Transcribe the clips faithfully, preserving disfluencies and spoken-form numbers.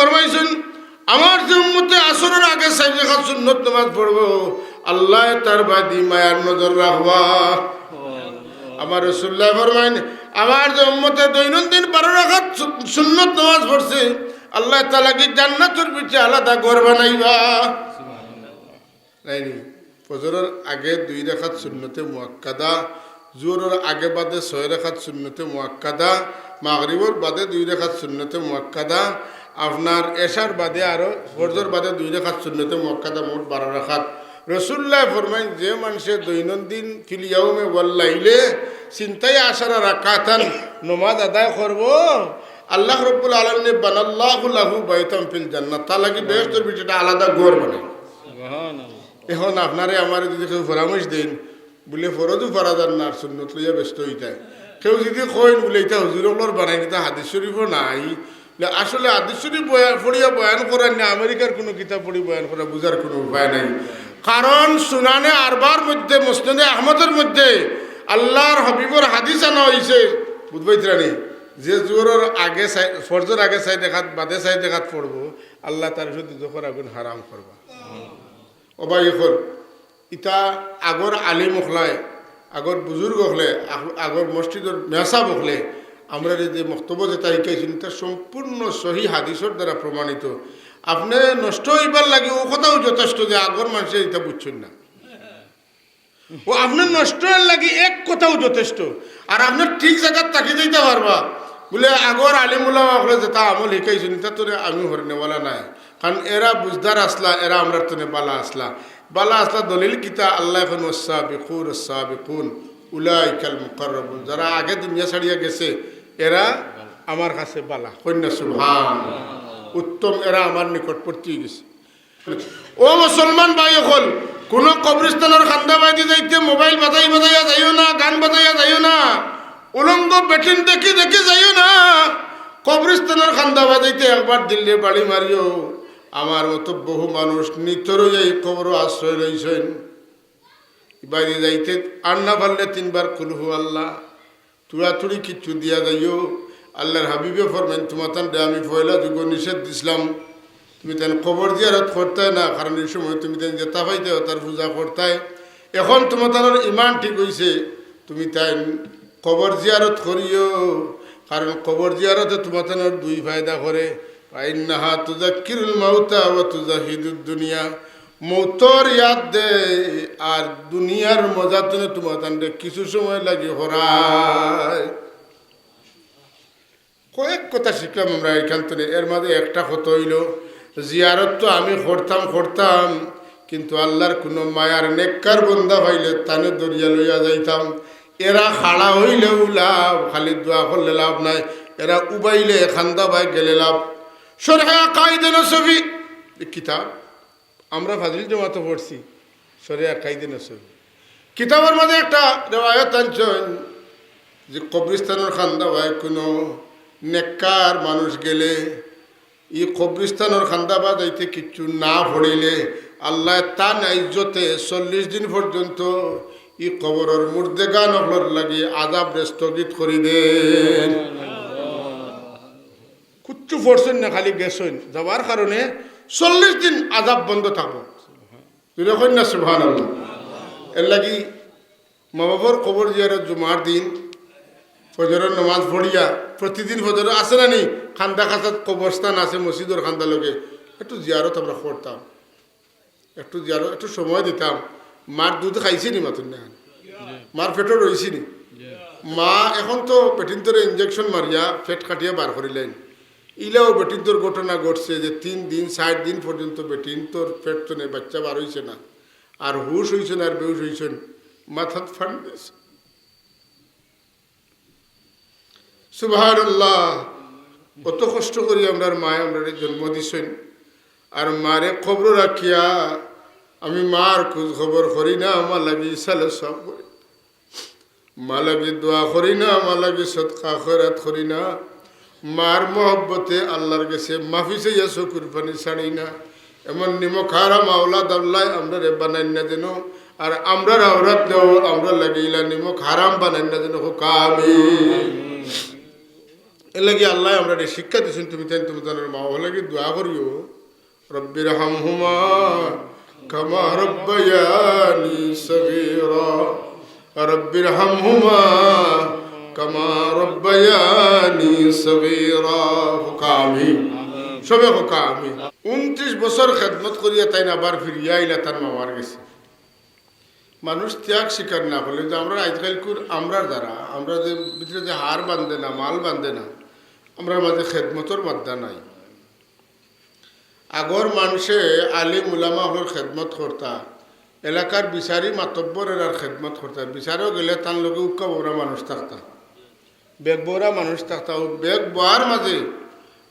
ফরমাইছইন, আমার যে উম্মতে আসরর আগে চাইর রাকাত সুন্নত নামাজ পড়বো, আল্লায় তার বাদি মায়ার নজর রাখবা। আমার রাসুলুল্লায় ফরমাইন, আমার যে উম্মতে দৈনন্দিন বারো রাকাত সু-, সুন্নত নামাজ পড়ছে, আল্লায় তার লাগি জান্নাতর ভিতরে আলাদা ঘর বানাইবা। নাইনি? ফজরর আগে দুই রাকাত সুন্নতে মুআক্কাদা, জোহরর আগে বাদে ছয় রাকাত সুন্নতে মুআক্কাদা, মাগরিবর বাদে দুই রাকাত সুন্নতে মুআক্কাদা, আপনার এশার বাদে আরো ফজরর বাদে দুই রাকাত সুন্নতে মুআক্কাদা, মোট বারো রাকাত। রাসুলুল্লায় ফরমাইন, যে মানষে দৈনন্দিন ফিল ইয়াউমে ওয়াল লাইলে সিনতাই আশারা রাকাতান নামাজ আদায় করবো, আল্লাহ রাব্বুল আলামিনে বানাল্লাহু লাহু বাইতান ফিল জান্নাহ, তার লাগি বেহেশতর ভিতরে আলাদা ঘর বানাইন। সুবহানাল্লাহ। এখন আপনারে আমারে যদি কেউ পরামর্শ দেইন, বুলে ফরজও পড়া যার না, আর সুন্নত লইয়া ব্যস্ত অইতায়। কেউ যদি কইন বুলে, "ইটা হুজুর অকলর বানাইন, ইটা হাদিস শরীফও নাই।" বুলে, আসলে হাদিস শরীফ বয়া-, পড়িয়া বয়ান করার না, আমেরিকার কুনু কিতাব পড়ি বয়ান করা, বুঝার কুনু উপায় নাই। কারণ সুনানে আরবার মধ্যে, মুসনাদে আহমদর মধ্যে আল্লাহর হাবিবর হাদিস আনা অইছে, বুঝবাইতরানি, যে জোহরর আগে চাই-, ফরজর আগে চাইর রাকাত, বাদে চাইর রাকাত পড়বো, আল্লায় তার উপরে দুজখর আগুন হারাম করবা। ও ভাই, অখন ইতা আগর আলিম অকলে, আগর বুজুর্গ অকলে, আগ-, আগর মসজিদর মেসাব অকলে, আমরারে যে মক্তব্য যেটা শিখাইছইন, ইটা সম্পূর্ণ সহি হাদিসর দ্বারা প্রমাণিত। আপনে নষ্ট অইবার লাগি অউ কথাও যথেষ্ট যে আগর মানষে ইটা বুঝছইন না। অউ আপনে নষ্ট অইবার লাগি এক কথাও যথেষ্ট। আর আপনে ঠিক জাগাত থাকি যাইতা পারবা। বুলে আগর আলিম উলামা অকলে যেটা আমল শিখাইছইন, ইটা তো আমি হরনেওয়ালা নায়। কারণ এরা বুঝদার আছলা, এরা আমরার তনে বালা আছলা। বালা আছলা দলিল কিতা? আল্লায় কইন, "ওয়াস-সাবিকুন ওয়াস-সাবিকুন উলাইকাল মুকাররাবুন।" যারা আগে দুনিয়া ছাড়িয়া গেছে, এরা আমার কাছে বালা। কইন না সুবহান। উত্তম, এরা আমার নিকটবর্তী অইগেছে। ও মুসলমান ভাই অকল, কুনু কবরস্থানর কান্দা বায়দি যাইতে মোবাইল বাজাই বাজাইয়া যাইও না, গান বাজাইয়া যাইও না, উলঙ্গ বেটিন দেখি দেখি যাইও না। কবরস্থানর কান্দা বাজাইতে একবার দিলরে বাড়ি মারিও। আমার মতো বহু মানুষ নিতর অইয়া ই কবরো আশ্রয় লইছইন। বায়দি যাইতে আর না পারলে তিনবার কুলহু আল্লাহ, তুড়াতুড়ি কিচ্ছু দিয়া যাইও। আল্লাহর হাবিবে ফরমাইন, "তুমাতানরে আমি পয়লা যুগো নিষেধ দিছলাম, তুমিতাইন কবর জিয়ারত করতায় না, কারণ ই সময় তুমিতাইন যেতা পাইতায় অতার পূজা করতায়। এখন তুমাতানর ইমান ঠিক অইছে, তুমিতাইন কবর জিয়ারত করিও, কারণ কবর জিয়ারতে তুমাতানর দুই ফায়দা করে।" ফাইন্নাহা তুযাক্কিরুল মাউতা ওয়া তুজাহিদুদ দুনিয়া। মউতর ইয়াদ দেয়, আর দুনিয়ার মজা তনে তুমাতানরে কিছু সময় লাগি হরায়। কয়েক কথা শিখলাম আমরা ইখান তনে। এর মাঝে একটা কথা অইলো, জিয়ারত তো আমি করতাম, করতাম, কিন্তু আল্লাহর কুনু মায়ার নেককার বন্দা পাইলে তানে ধরিয়া লইয়া যাইতাম। এরা খাড়া অইলেও লাভ, খালি দোয়া করলে লাভ নাই। এরা উবাইলে কান্দা বায় গেলে লাভ। শরহে আকাইদে নসফি, ই কিতাব আমরা ফাজিল জমাতো পড়ছি, শরহে আকাইদে নসফি। কিতাবর মাঝে একটা রেওয়ায়ত আনছইন যে কবরস্থানর কান্দা বায় কুনু নেককার মানুষ গেলে ই কবরস্থানর কান্দা বায় যাইতে কিচ্ছু না পড়িলে আল্লায় তান ইজ্জতে চল্লিশ দিন পর্যন্ত ই কবরর মুর্দেগান অকলর লাগি আযাবরে স্থগিত করি দেইন। কিচ্ছু পড়ছইন না, খালি গেছইন, যাওয়ার কারণে চল্লিশ দিন আযাব বন্ধ থাকবো। জোরে কইন না সুবহানাল্লাহ। এর লাগি মা বাবার কবর জিয়ারত জুমার দিন ফজরর নামাজ পড়িয়া, প্রতিদিন ফজর আছে না নি, কান্দা কাছাত কবরস্থান আছে, মসজিদর কান্দা লগে, একটু জিয়ারত আমরা করতাম, একটু জিয়ারত, একটু সময় দিতাম। মার দুধ খাইছে নি মাতুন না? মার পেটো রইছে নি? মা এখন তো বেটিন্তরে ইঞ্জেকশন মারিয়া পেট কাটিয়া বার করিলাইন। ইলাও বেটিন্তর ঘটনা ঘটছে যে তিন দিন, চাইর দিন পর্যন্ত বেটিন্তর পেট তনে বাইচ্চা বার অইছে না। আর হুশ অইছইন আর বেহুশ অইছইন, মাথাত ফান দিছে। সুবহানাল্লাহ। অত কষ্ট করি আমরার মায় আমরারে জন্ম দিছইন, আর মারে কবরো রাখিয়া আমি মার খোঁজ খবর করি না, মার লাগি ইসালে সওয়াব করি, মার লাগি দোয়া করি না, মার লাগি সদকা খয়রাত করি না, মার মহব্বতে আল্লাহর গেছে মাফি চাইয়া চকুর পানি ছাড়ি না। এমন নিমক হারাম আওলাদ আল্লায় আমরারে বানাইন না যেন, আর আমরার আওলাদরেও আমরার লাগি ইলা নিমক হারাম বানাইন না যেন। কউক্কা আমিন। এর লাগি আল্লায় আমরারে শিক্ষা দিছইন, তুমি তাইন তুমরার মা বাবার লাগি দোয়া করিও, "রব্বির হামহুমা কামা রব্বায়ানি সগীরা, রব্বির হামহুমা কামা রব্বায়ানি সগীরা।" কউক্কা আমিন। সবে কউক্কা আমিন। ঊনত্রিশ বছর খেদমত করিয়া তাইন আবার ফিরিয়া আইলা তান মামার গেছে। মানুষ ত্যাগ স্বীকার না করলে, যে আমরা আজকালকুর, আমরার দ্বারা, আমরা যে ভিতরে যে হাড় বান্ধে না, মাল বান্ধে না, আমরার মাঝে খেদমতর মাদ্দা নাই। আগর মানষে আলিম উলামা অকলর খেদমত করতা, এলাকার বিচারি মাতব্বর এরার খেদমত করতা, বিচারো গেলে তান লগে উক্কা বউরা মানুষ থাকতা। বেগ বউরা মানুষ থাকতা, অউ বেগ বওয়ার মাঝে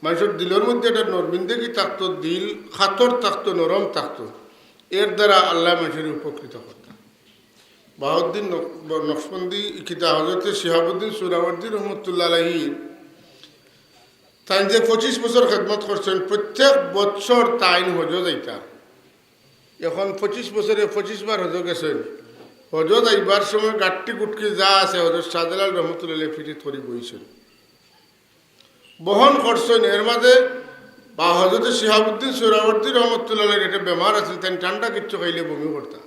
মানষর দিলর মধ্যে একটা নরমিন্দেগি থাকতো, দিল খাতর থাকতো, নরম থাকতো। এর দ্বারা আল্লায় মানষরে উপকৃত করতা। বাহাউদ্দিন নক-, নকশবন্দি কিতা হজরতে শিহাবুদ্দিন সুহরাওয়ার্দী রহমতুল্লাহ আলাইহি তাইন যে পঁচিশ বছর খেদমত করছইন, প্রত্যেক বছর তাইন হজো যাইতা। এখন পঁচিশ বছরে পঁচিশ বার হজো গেছইন। হজো যাইবার সময় গাট্টি গুটকি যা আছে, হজরত শাহজালাল রহমতুল্লাহ আলাইহি ফিরিত করি বইছইন, বহন করছইন। এর মাঝে বা হজরতে শিহাবুদ্দিন সুহরাওয়ার্দী রহমতুল্লাহ আলাইহির একটা বেমার আছিল, তাইন ঠান্ডা কিচ্ছু খাইলে বমি করতা।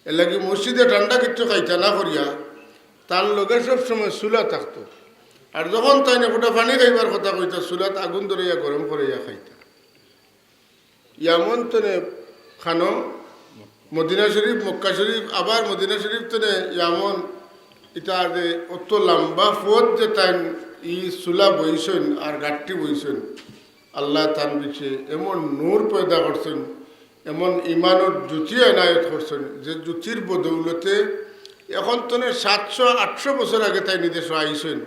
এর লাগি মসজিদে ঠান্ডা কিচ্ছু খাইতা না করিয়া তান লগে সব সময় চুলা থাকতো। আর যখন তাইন একটা পানি খাইবার কথা কইতা, চুলাত আগুন ধরাইয়া গরম করাইয়া খাইতা। ইয়ামন তনে খানো মদিনা শরীফ, মক্কা শরীফ, আবার মদিনা শরীফ তনে ইয়ামন, ইটা যে অত লম্বা পথ যে তাইন ই চুলা বইছইন আর গাট্টি বইছইন, আল্লায় তান ভিতরে এমন নূর পয়দা করছইন, এমন ইমানর জ্যোতি এনায়েত করছইন, যে জ্যোতির বদৌলতে এখন তনে সাতশো আটশো বছর আগে তাইন ই দেশো আইছইন।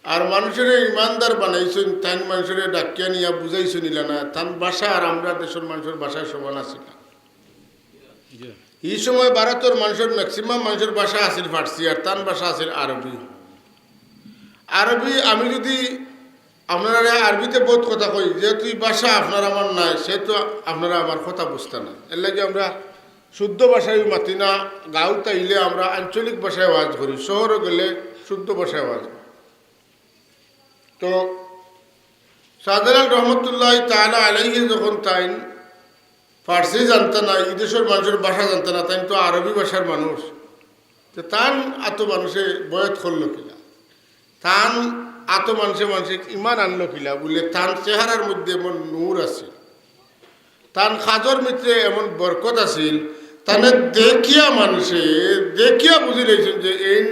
আর মানষরে ইমানদার বানাইছইন, তাইন মানষরে ডাকিয়া নিয়া বুঝাইছইন ইলা না, তান ভাষা আর আমরার দেশর মানষর ভাষা সমান আছিল না। ই সময় ভারতর মানষর, maximum মানষর ভাষা আছিল ফার্সি, আর তান ভাষা আছিল আরবি। আরবি, আমি যদি আপনারারে আরবিতে বউত কথা কই, যেহেতু ই ভাষা আপনার আমার নায়, সেহেতু আপনারা আমার কথা বুঝতা নায়। এর লাগি আমরা শুদ্ধ ভাষায় মাতি না, গাঁওত আইলে আমরা আঞ্চলিক ভাষায় ওয়াজ করি, শহরো গেলে শুদ্ধ ভাষায় ওয়াজ করি। তো শাহজালাল রহমতুল্লাহ তাআলা আলাইহি যখন তাইন ফার্সি জানতা না, ই দেশর মানষর ভাষা জানতা না, তাইন তো আরবি ভাষার মানুষ। তো তান আতো মানষে বয়াত করলো কিলা, তান আতো মানষে মানষে ইমান আনলো কিলা, বুলে তান চেহারার মধ্যে এমন নূর আছিল, তান কাজর ভিতরে এমন বরকত আছিল, তানে দেখিয়া মানষে দেখিয়া বুঝি লইছইন যে এইন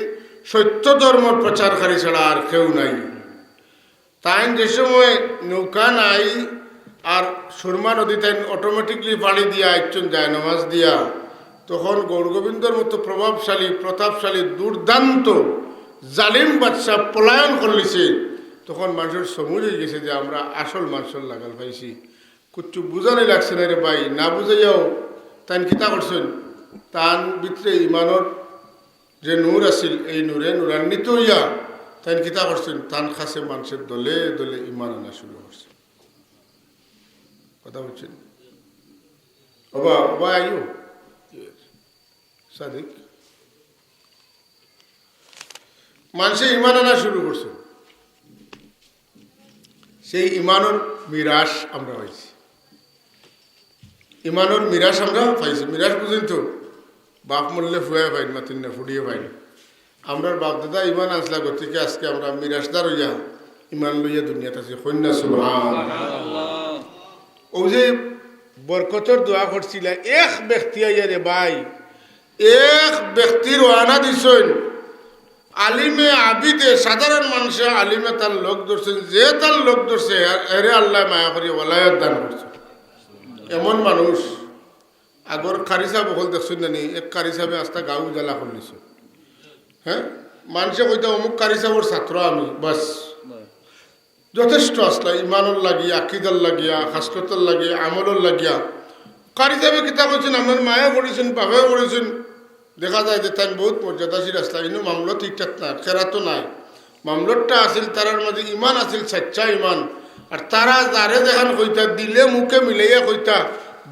সত্য ধর্মর প্রচারকারী ছাড়া আর কেউ নাই। তাইন যে সময় নৌকা নাই আর সুরমা নদী তাইন automatically পাড়ি দিয়া আইছইন জায়নামাজ দিয়া, তখন গৌরগোবিন্দর মতো প্রভাবশালী, প্রতাপশালী, দুর্দান্ত জালিম বাদশা পলায়ন করলিছে। তখন মানষর সমুজ অইগেছে যে আমরা আসল মানষর লাগাল পাইছি, কিচ্ছু বুঝানি লাগছে না রে ভাই। না বুঝাইয়াও তাইন কিতা করছইন, তান ভিতরে ইমানর যে নূর আছিল, এই নূরে নূরান্বিত অইয়া তাইন কিতা করছইন, তান কাছে মানষে দলে দলে ইমান আনা শুরু করছে। কথা বুঝছইন? ওবা, ওবা আইও। সাদিক। মানষে ইমান আনা শুরু করছে। সেই ইমানর মিরাশ আমরা পাইছি। ইমানর মিরাশ আমরা পাইছি। মিরাশ বুঝইন তো? বাপ মরলে ফুয়ায় পাইন, মাতিন না, ফুড়িয়ে পাইন। আমরার বাপ দাদা ইমান আনছলা, গতিকে আজকে আমরা মিরাশদার অইয়া ইমান লইয়া দুনিয়াত আছি। কইন না সুবহান। অউ যে বরকতর দোয়া করছিলা, এক ব্যক্তি আইয়া রে ভাই, এক ব্যক্তি রওয়ানা দিছইন, আলিমে আবিদে, সাধারণ মানষে আলিমে তার লগ ধরছইন, যে তার লগ ধরছে, এরে আল্লায় মায়া করি ওলায়ত দান করছে। এমন মানুষ, আগর কারি সাব অকল দেখছইন না নি, এক কারি সাবে আস্তা গাঁও উজালা করলিছে। হ্যাঁ, মানষে কইতা অমুক কারি সাবর ছাত্র আমি, বাস। যথেষ্ট আছলা, ইমানর লাগিয়া, আকিদার লাগিয়া, খাসলতর লাগিয়া, আমলর লাগিয়া। কারি সাবে কিতা কইছইন, আপনার মায়ে করিছইন, বাবায় করিছইন। দেখা যায় যে তাইন বউত মর্যাদাশীল আছলা, ইনো মামলত ইটাত নাই, কেরাতো নাই। মামলতটা আছিল, তারার মাঝে ইমান আছিল, সাচ্চা ইমান। আর তারা যারে যেখান কইতা, দিলে মুখে মিলাইয়া কইতা,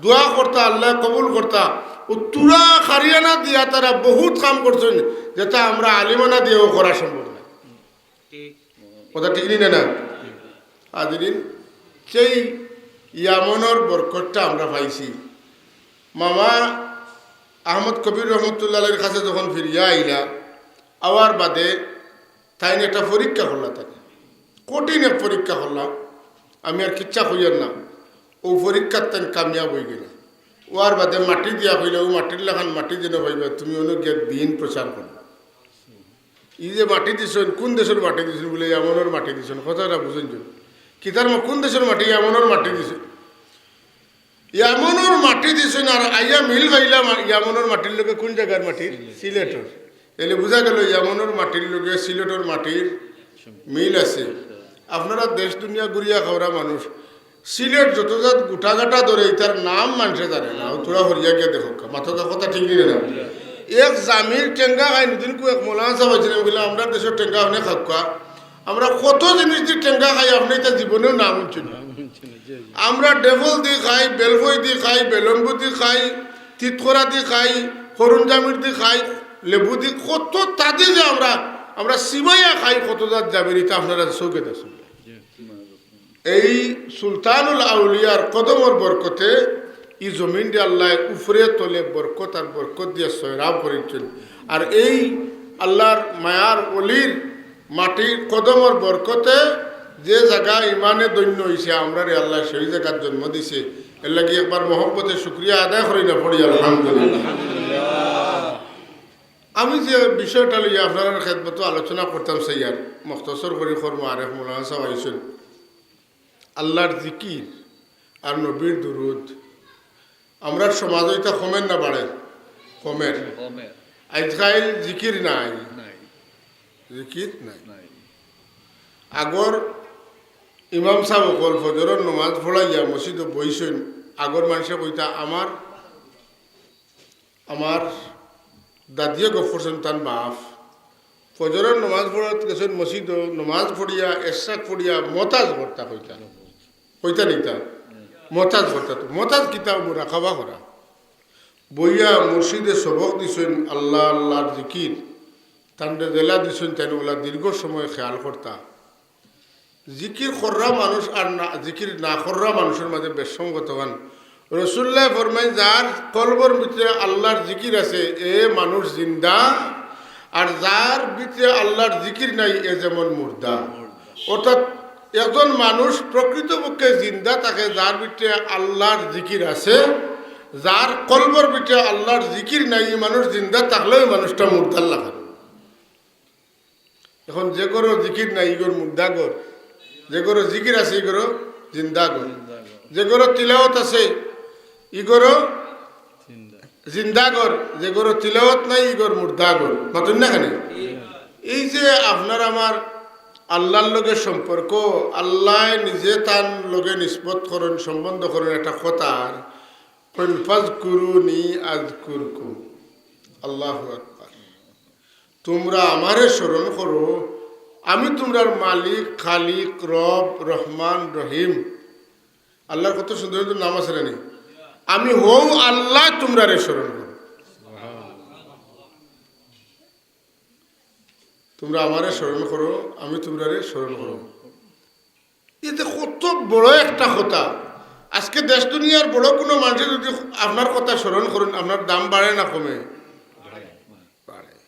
দোয়া করতা, আল্লায় কবুল করতা। অউ থুড়া কারিয়ানা দিয়া তারা বউত কাম করছইন, যেটা আমরা আলিমানা দিয়াও করা সম্ভব না। কথা ঠিক নি না? হাজিরিন, সেই ইয়ামনর বরকতটা আমরা পাইছি। মামা আহমদ কবির রহমতুল্লাহ আলাইহির কাছে যখন ফিরিয়া আইলা, আওয়ার বাদে তাইন একটা পরীক্ষা করলা, তাইন কঠিন এক পরীক্ষা করলা। আমি আর কিচ্ছা কইয়ার না, অউ পরীক্ষাত তাইন কামিয়াব অইগেলা। অওয়ার বাদে মাটি দিয়া কইলা, "অউ মাটির লাখান মাটি যেন পাইবা, তুমি অনো গিয়া দিন প্রচার করো।" ই যে মাটি দিছইন, কুন দেশর মাটি দিছইন? বুলে, "ইয়ামনর মাটি দিছইন।" কথাটা বুঝইন যে, কিতার মা-, কুন দেশর মাটি? ইয়ামনর মাটি দিছইন। ইয়ামনর মাটি দিছইন, আর আইয়া মিল পাইলা মা-, ইয়ামনর মাটির লগে কুন জাগার মাটির? সিলেটর। এলে বুঝা গেল ইয়ামনর মাটির লগে সিলেটর মাটির মিল আছে। আপনারা দেশ দুনিয়া ঘুরিয়া খাওরা মানুষ, সিলেট যত জাত গুটাগাটা ধরে, ইতার নাম মানষে জানে না। অউ থুড়া হরিয়া গিয়া দেখউক্কা, মাতউক্কা, কথা ঠিক নি না? এক জামির টেঙ্গা খাই, নুদিন কু এক মৌলানা সাব আইছইন, আমি কইলাম, "আমরার দেশর টেঙ্গা আপনে খাউক্কা, আমরা কত জিনিস দি টেঙ্গা খাই, আপনে ইতা জীবনেও নাম হুনছইন না।" আমরা ডেফল দি খাই, বেলফই দি খাই, বেলম্বু দি খাই, তিতকরা দি খাই, করুন জামির দি খাই, লেবু দি, কত তাদি যে আমরা, আমরা চিবাইয়া খাই, কত জাত জামির, ইতা আপনারা চউখে দেখছইন। এই সুলতানুল আউলিয়ার কদমর বরকতে ই জমিনরে আল্লায় উপরে তলে বরকত আর বরকত দিয়া সয়রাব করিছইন। আর এই আল্লার মায়ার অলির মাটির কদমর বরকতে যে জাগা ইমানে ধন্য অইছে, আমরারে আল্লায় সেই জাগাত জন্ম দিছে। এরলাগি একবার মহব্বতে শুকরিয়া আদায় করি না পড়ি আলহামদুলিল্লাহ। আমি যে বিষয়টা লইয়া আপনারার খেদমতো আলোচনা করতাম চাইয়ার, মখতসর করি করমু, আরেক মৌলানা সাব আইছইন। আল্লার জিকির আর নবীর দুরুদ। আমরার সমাজো ইতা কমের না বাড়ের? কমের। কমের। আইজকাইল জিকির নাই। নাই। জিকির নাই। নাই। আগর ইমাম সাব অকল ফজরর নমাজ পড়াইয়া মসজিদো বইছইন। আগর মানষে কইতা, "আমার, আমার দাদিয়ে গফ করছইন, তান বাপ ফজরর নমাজ পড়াত গেছইন মসজিদো, নমাজ পড়িয়া, এশরাক পড়িয়া মতাজ করতা কইতা।" কইতা নি তা? মতাজ করতা তো। মতাজ কিতা? মুরাকাবা করা। বইয়া মুর্শিদে সবক দিছইন, আল্লাহ, আল্লাহর জিকির। তানরে যেলা দিছইন, তাইন অলা দীর্ঘ সময় খেয়াল করতা। জিকির কররা মানুষ আর না, জিকির না কররা মানুষর মাঝে বেশ সঙ্গত অখান। রসুলুল্লায় ফরমাইন, "যার কলবর ভিতরে আল্লাহর জিকির আছে, এ মানুষ জিন্দা, আর যার ভিতরে আল্লাহর জিকির নাই, এ যেমন মুর্দা।" অর্থাৎ একজন মানুষ প্রকৃতপক্ষে জিন্দা থাকে, যার ভিতরে আল্লাহর জিকির আছে। যার কলবর ভিতরে আল্লাহর জিকির নাই, ই মানুষ জিন্দা থাকলেও ই মানুষটা মুর্দার লাখান। এখন যে ঘরো জিকির নাই, ই ঘর মুর্দা ঘর। যে ঘরো জিকির আছে, ই ঘরো জিন্দা ঘর। যে ঘরো তিলাওয়াত আছে, ই ঘরো জিন্দা ঘর। যে ঘরো তিলাওয়াত নাই, ই ঘর মুর্দা ঘর। মাতইন না কেনে? এই যে আপনার আমার আল্লাহর লগে সম্পর্ক, আল্লায় নিজে তান লগে নিসবত করইন, সম্বন্ধ করইন, একটা কথার, কইন, "ফাজকুরুনি আযকুরকুম।" আল্লাহু আকবার। তুমরা আমারে স্মরণ করো, আমি তুমরার মালিক, খালিক, রব, রহমান, রহিম। আল্লাহর কত সুন্দর সুন্দর নাম আছে না নি? আমি হউ আল্লাহ, তুমরারে স্মরণ করো। তুমরা আমারে স্মরণ করো, আমি তুমরারে স্মরণ করমু। ইটা কত বড় একটা কথা। আজকে দেশ দুনিয়ার বড় কুনু মানষে যুদি আপনার কথা স্মরণ করইন, আপনার দাম বাড়ে না কমে? বাড়ে।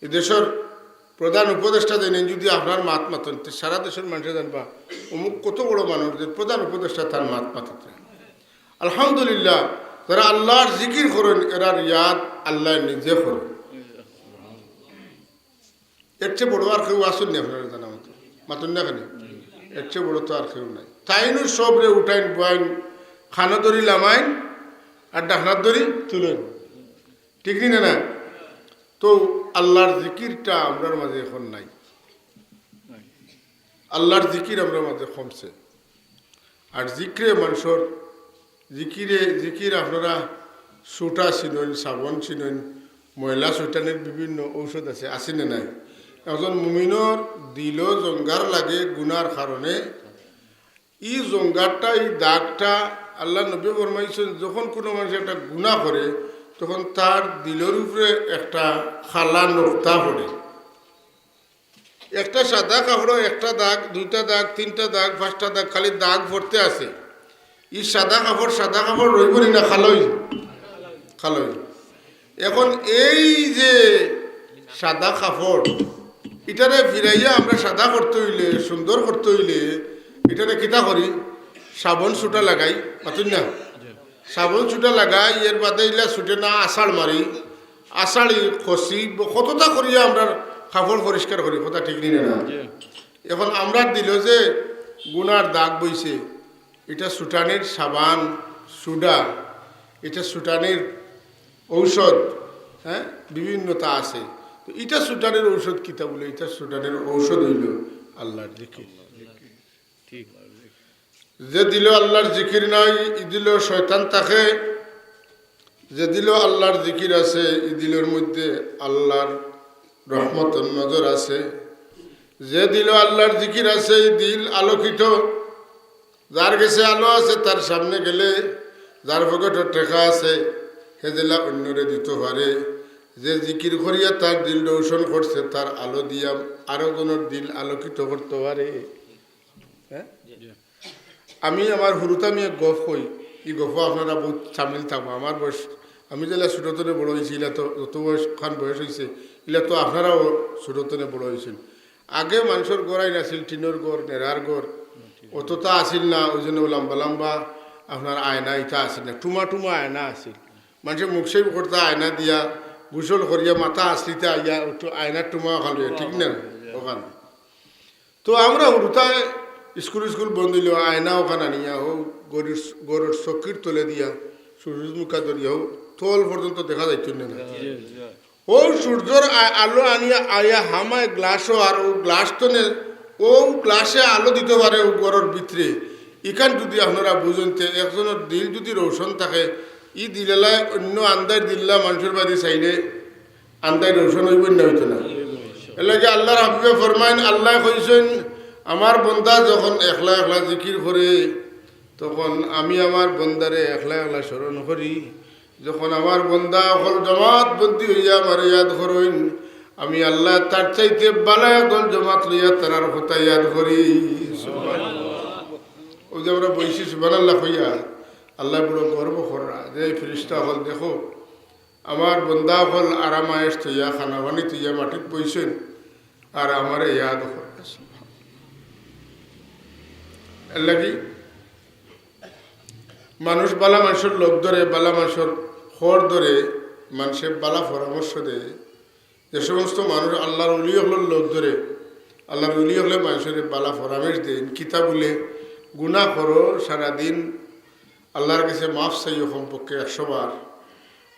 ই দেশর প্রধান উপদেষ্টা যেইন যুদি আপনার মাত মাতইন, তে সারা দেশর মানষে জানবা, অমুক কত বড় মানুষ, যে প্রধান উপদেষ্টা তান মাত মাতইন। আলহামদুলিল্লাহ, যারা আল্লাহর জিকির করইন, এরার ইয়াদ আল্লায় নিজে করইন। এর চেয়ে বড় আর কেউ আছইন নি আপনারা জানা মতো? মাতইন না কেনে? এর চেয়ে বড় তো আর কেউ নাই। তাইনউ সবরে উঠাইন, বওয়াইন, কানো ধরি লামাইন, আর ডাইন আত ধরি তুলইন। ঠিক নি না, না? তো আল্লাহর জিকিরটা আমরার মাঝে এখন নাই। আল্লাহর জিকির আমরার মাঝে কমছে। আর জিকিরে মানষর, জিকিরে, জিকির আপনারা সুটা চিনইন, সাবন চিনইন, ময়লা শয়তানের বিভিন্ন ঔষধ আছে, আছে না নাই? একজন মুমিনর দিলো জঙ্গার লাগে গুনার কারণে। ই জঙ্গারটা, ই দাগটা আল্লাহর নবী ফরমাইছইন, যখন কুনু মানুষ একটা গুনা করে, তখন তার দিলর উপরে একটা কালা নুক্তা পড়ে। একটা সাদা কাপড়ো একটা দাগ, দুইটা দাগ, তিনটা দাগ, পাঁচটা দাগ, খালি দাগ পড়তে আছে। ই সাদা কাপড়, সাদা কাপড় রইবো নি না কালো অইবো? কালো অইবো। এখন এই যে সাদা কাপড়, ইটারে ফিরাইয়া আমরা সাদা করতে অইলে, সুন্দর করতে অইলে, ইটারে কিতা করি? সাবন সুটা লাগাই, মাতুন না? সাবন সুটা লাগাই, এর বাদে ইলা সুটে না, আষাড় মারি, আষাড়ি, খসি, ব-, কততা করিয়া আমরা কাপড় পরিষ্কার করি, কথা ঠিক নি না? জি। এখন আমরার দিলো যে গুনার দাগ বইছে, ইটা সুটানির সাবান, সুডা, ইটা সুটানির ঔষধ, হ্যাঁ, বিভিন্নতা আছে। তো ইটা সুটানির ঔষধ কিতা বুলে? ইটা সুটানির ঔষধ অইলো আল্লাহর জিকির। ঠিক। যে দিলো আল্লাহর জিকির নাই, ই দিলো শয়তান থাকে। যে দিলো আল্লাহর জিকির আছে, ই দিলর মধ্যে আল্লাহর রহমতর নজর আছে। যে দিলো আল্লাহর জিকির আছে, ই দিল আলোকিত। যার গেছে আলো আছে, তার সামনে গেলে, যার পকেটো টেকা আছে, হে যেলা অন্যরে দিতো পারে। যে জিকির করিয়া তার দিল রোশন করছে, তার আলো দিয়া আরো জনর দিল আলোকিত করতো পারে। হ্যাঁ? আমি আমার হুরুতা আমি এক গফ কই, ই গফো আপনারা বউত সামিল থাকবা। আমার বয়স, আমি যেলা ছোট তনে বড় অইছি, ইলা তো যত বয়স, খান বয়স অইছে, ইলা তো আপনারাও ছোট তনে বড় অইছইন। আগে মানষর ঘর আইন আছিল, টিনর ঘর, নেড়ার ঘর, অততা আছিল না, ওই জন্য লাম্বা লাম্বা আপনার আয়না ইতা আছিল না, টুমা টুমা আয়না আছিল। মানষে মুখ শেভ করতা আয়না দিয়া, গোসল করিয়া মাথা আছলিতা আইয়া, একটু আয়নার টুমা ওখান লইয়া, ঠিক না? ওখান। তো আমরা হুরুতায় স্কুল স্কুল বন্ধ অইলে আয়না ওখান আনিয়া, হো গরুর, গরুর চকির তলে দিয়া, সূর্যমুখা ধরিয়া, হো তল পর্যন্ত দেখা যাইত না। ও সূর্যর আ-, আলো আনিয়া আইয়া হামায় গ্লাসও, আর ও গ্লাস তো নে, ও গ্লাসে আলো দিতো পারে ও ঘরর ভিতরে। ইখান যদি আপনারা বুঝইন তে একজনর দিল যদি রোশন থাকে, ই দিলালায় অন্য আন্দাইর দিল্লা মানষর বাড়ি চাইলে আন্দাইর রোশন অইবো না, অইতো না? এর লাগি আল্লাহর হাবিবে ফরমাইন, আল্লায় কইছইন, আমার বন্দা যখন একলা একলা জিকির করে, তখন আমি আমার বন্দারে একলা একলা স্মরণ করি। যখন আমার বন্দা অকল জমাত বন্দি অইয়া আমারে ইয়াদ করইন, আমি আল্লায় তার চাইতে বালা একদল জমাত লইয়া তারার কথা ইয়াদ করি। সুবহানাল্লাহ। ওই যে আমরা বইছি সুবহানাল্লাহ কইয়া, আল্লায় বড় গর্ব কররা যে, এই ফিরিস্তা অকল দেখো, আমার বন্দা অকল আরাম আয়েশ থইয়া, খানা পানি থইয়া মাটিত বইছইন, আর আমারে ইয়াদ কররা। এর লাগি মানুষ বালা মানষর লগ ধরে, বালা মানষর খর ধরে, মানষে বালা পরামর্শ দেয়। যে সমস্ত মানুষ আল্লাহর ওলি অকলর লগ ধরে, আল্লাহর ওলি অকলে মানষরে বালা পরামর্শ দেইন, কিতা বুলে, গুনা করো সারাদিন, আল্লাহর গেছে মাফ চাইও কমপক্ষে একশো বার,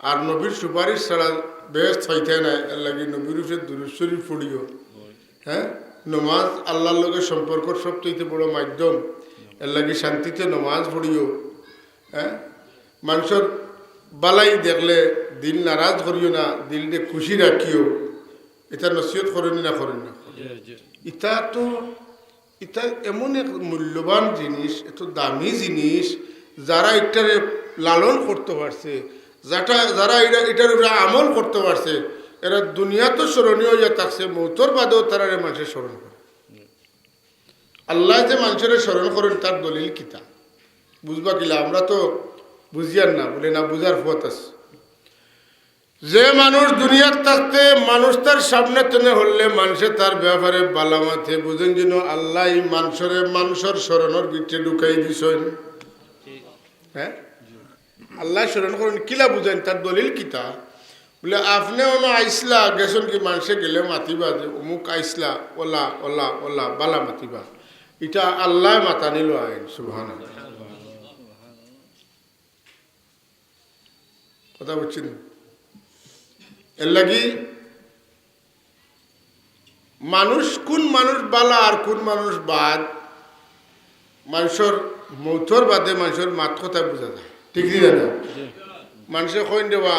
আর নবীর সুপারিশ ছাড়া বেহেস্ত পাইতায় নায়, এর লাগি নবীর উপরে দুরূদ শরীফ পড়িও। হ্যাঁ, নমাজ আল্লাহর লগে সম্পর্কর সবচেয়ে বড় মাধ্যম, এর লাগি শান্তিতে নমাজ পড়িও। হ্যাঁ, মানষর বালাই দেখলে দিল নারাজ করিও না, দিলরে খুশি রাখিও। ইতা নসিহত করইন না, করইন না? জি, জি। ইতা তো, ইতা এমন এক মূল্যবান জিনিস, এত দামি জিনিস, যারা ইটারে লালন করতো পারছে, যাটা, যারা ইটা-, ইটার উপরে আমল করতো পারছে, এরা দুনিয়াত স্মরণীয় অইয়া থাকছে, মৌতর বাদেও তারারে মানষে স্মরণ করে। আল্লায় যে মানষরে স্মরণ করইন, তার দলিল কিতা? বুঝবা কিলা? আমরা তো বুঝিয়ার না, বুলে না বুঝার পথ আছে। যে মানুষ দুনিয়াত থাকতে মানুষ তার সামনে তনে হরলে মানষে তার ব্যাপারে বালা মাতে, বুঝইন যেন আল্লায় ই মানষরে মানষর স্মরণর ভিতরে ঢুকাই দিছইন। হ্যাঁ? আল্লায় স্মরণ করইন, কিলা বুঝইন, তার দলিল কিতা? বুলে, আপনে অনো আইছলা, গেছইন কি মানষে গেলে মাতিবা যে, অমুক আইছলা, অলা, অলা, অলা, বালা মাতিবা। ইটা আল্লায় মাতানিলো আইন, সুবহানাল্লাহ। কথা বুঝছইন? এর লাগি মানুষ, কুন মানুষ বালা আর কুন মানুষ বাদ, মানষর মৌতর বাদে মানষর মাত কথায় বুঝা যায়, ঠিক নি না? মানষে কইন রে বা,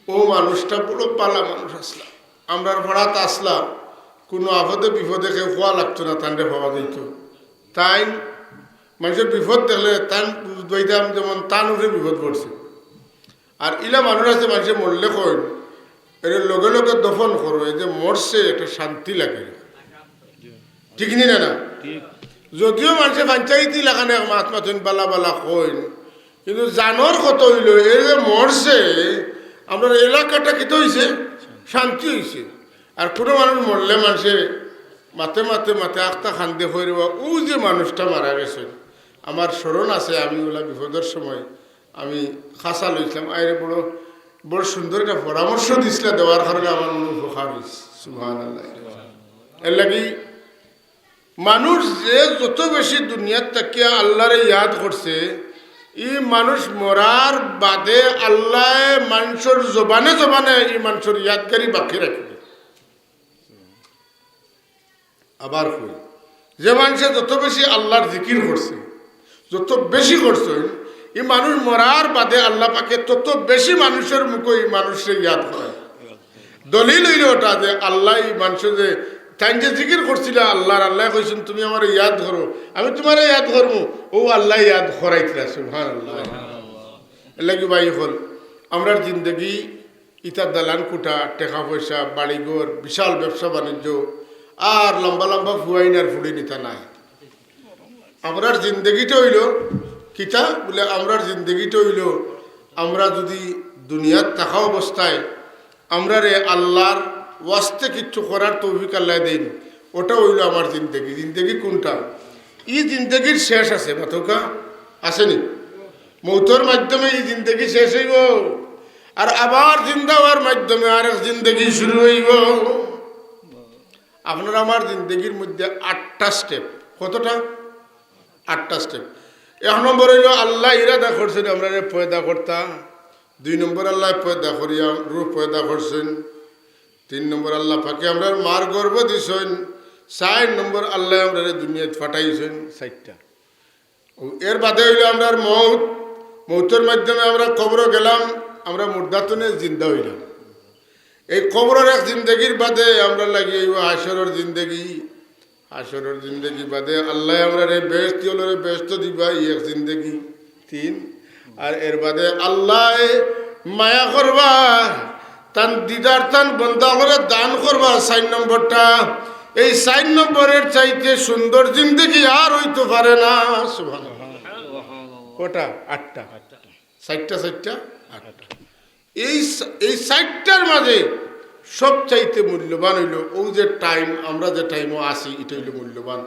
ও মানুষটা বড় বালা মানুষ আছলা, আমরার পাড়াত আছলা, কুনু আপদে বিপদে কেউ কওয়া লাগতো না, তানরে পাওয়া যাইতো। তাইন মানষর বিপদ দেখলে তান বুঝবাইতাম যেমন তান উপরে বিপদ পড়ছে। আর ইলা মানুষ আছে, মানষে মরলে কইন, এরে লগে লগে দফন করো, এই যে মরছে, একটা শান্তি লাগে। ঠিক নি না? না, যদিও মানষে পঞ্চায়েতি লাখান এক মাত মাতইন, বালা বালা কইন, কিন্তু জানর কথা অইলো, এ যে মরছে, আমরার এলাকাটা কিতা অইছে? শান্তি অইছে। আর কুনু মানুষ মরলে মানষে মাতে মাতে মাতে আখতা কান্দে কইরে, "ও যে মানুষটা মারা গেছে, আমার স্মরণ আছে, আমি অলা বিপদর সময় আমি খাসা লইছলাম, আইরে বড়, বড় সুন্দর একটা পরামর্শ দিছলা, দেওয়ার কারণে আমার মনো উপকার অইছে।" সুবহানাল্লাহ। এর লাগি মানুষ যে যত বেশি দুনিয়াত থাকিয়া আল্লারে ইয়াদ করছে, ই মানুষ মরার বাদে আল্লায় মানষর জবানে জবানে ই মানষর ইয়াদগারি বাকি রাখবে। আবার কই, যে মানষে যত বেশি আল্লার জিকির করছে, যত বেশি করছে, ই মানুষ মরার বাদে আল্লা পাকে তত বেশি মানষর মুখো ই মানষরে ইয়াদ করে। দলিল অইলো ওটা যে আল্লায় ই মানষে যে, তাইন যে জিকির করছিলা আল্লার, আল্লায় কইছইন, "তুমি আমারে ইয়াদ করো, আমি তুমারে ইয়াদ করমু।" অউ আল্লায় ইয়াদ করাইতরা, সুবহানাল্লাহ। এর লাগি ভাই অকল, আমরার জিন্দেগি ইতা দালান কুঠা, টেকা পয়সা, বাড়িঘর, বিশাল ব্যবসা বাণিজ্য, আর লম্বা লম্বা ফুয়াইন আর ফুড়িন ইতা নায়। আমরার জিন্দেগিটা অইলো কিতা? বুলে, আমরার জিন্দেগিটা অইলো, আমরা যুদি দুনিয়াত থাকা অবস্থায় আমরারে আল্লার ওয়াস্তে কিচ্ছু করার তৌফিক আল্লায় দেইন, ওটা অইলো আমার জিন্দেগি। জিন্দেগি কুনটা? ই জিন্দেগির শেষ আছে, মাতউক্কা? আছে নি? মউতর মাধ্যমে ই জিন্দেগি শেষ অইবো, আর আবার জিন্দা অওয়ার মাধ্যমে আরেক জিন্দেগি শুরু অইবো। আপনার আমার জিন্দেগির মধ্যে আটটা step। কতটা? আটটা step। এক নম্বর অইলো আল্লায় ইরাদা করছইন আমরারে পয়দা করতা। দুই নম্বর আল্লায় পয়দা করিয়া রুহ পয়দা করছইন। তিন নম্বর আল্লা পাকে আমরার মার গর্ভ দিছইন। চাইর নম্বর আল্লায় আমরারে দুনিয়াত পাঠাইছইন। চাইরটা। অউ এর বাদে অইলো আমরার মউত। মউতর মাধ্যমে আমরা কবরো গেলাম, আমরা মুর্দা তনে জিন্দা অইলাম। এই কবরর এক জিন্দেগির বাদে আমরার লাগি অইবো হাশরর জিন্দেগি। হাশরর জিন্দেগি বাদে আল্লায় আমরারে বেহেস্তি অকলরে বেহেস্তো দিবা, ই এক জিন্দেগি। তিন, আর এর বাদে আল্লায় মায়া করবা, তান দিদার তান বন্দা অকলরে দান করবা, চাইর নম্বরটা। এই চাইর নম্বরর চাইতে সুন্দর জিন্দেগি আর অইতো পারে না। সুবহানাল্লাহ। কটা? আটটা। চাইরটা, চাইরটা, আটটা। এই চা-, এই চাইরটার মাঝে সবচাইতে মূল্যবান অইলো অউ যে time, আমরা যে timeও আছি, ইটা অইলো মূল্যবান।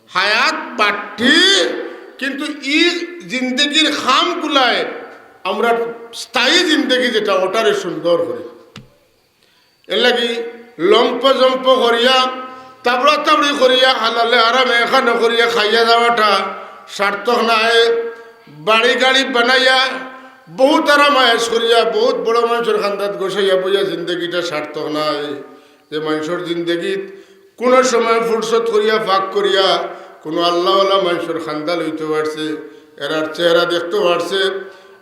হায়াত বাট্টি, কিন্তু ই জিন্দেগির খামগুলায় আমরা স্থায়ী জিন্দেগি যেটা, ওটারে সুন্দর করি। এর লাগি লম্প জম্প করিয়া, তাবড়া তাবড়ি করিয়া, হালালে আরামে এখানো করিয়া খাইয়া যাওয়াটা সার্থক নায়। বাড়ি গাড়ি বানাইয়া, বহুত আরাম আয়েশ করিয়া, বহুত বড় মানষর খান্দাত গোসাইয়া বইয়া জিন্দেগিটা সার্থক নায়। যে মানষর জিন্দেগিত কুনু সময় ফুরসত করিয়া, ফাঁক করিয়া, কুনু আল্লাওয়ালা মানষর খান্দা লইতো পারছে, এরার চেহারা দেখতো পারছে,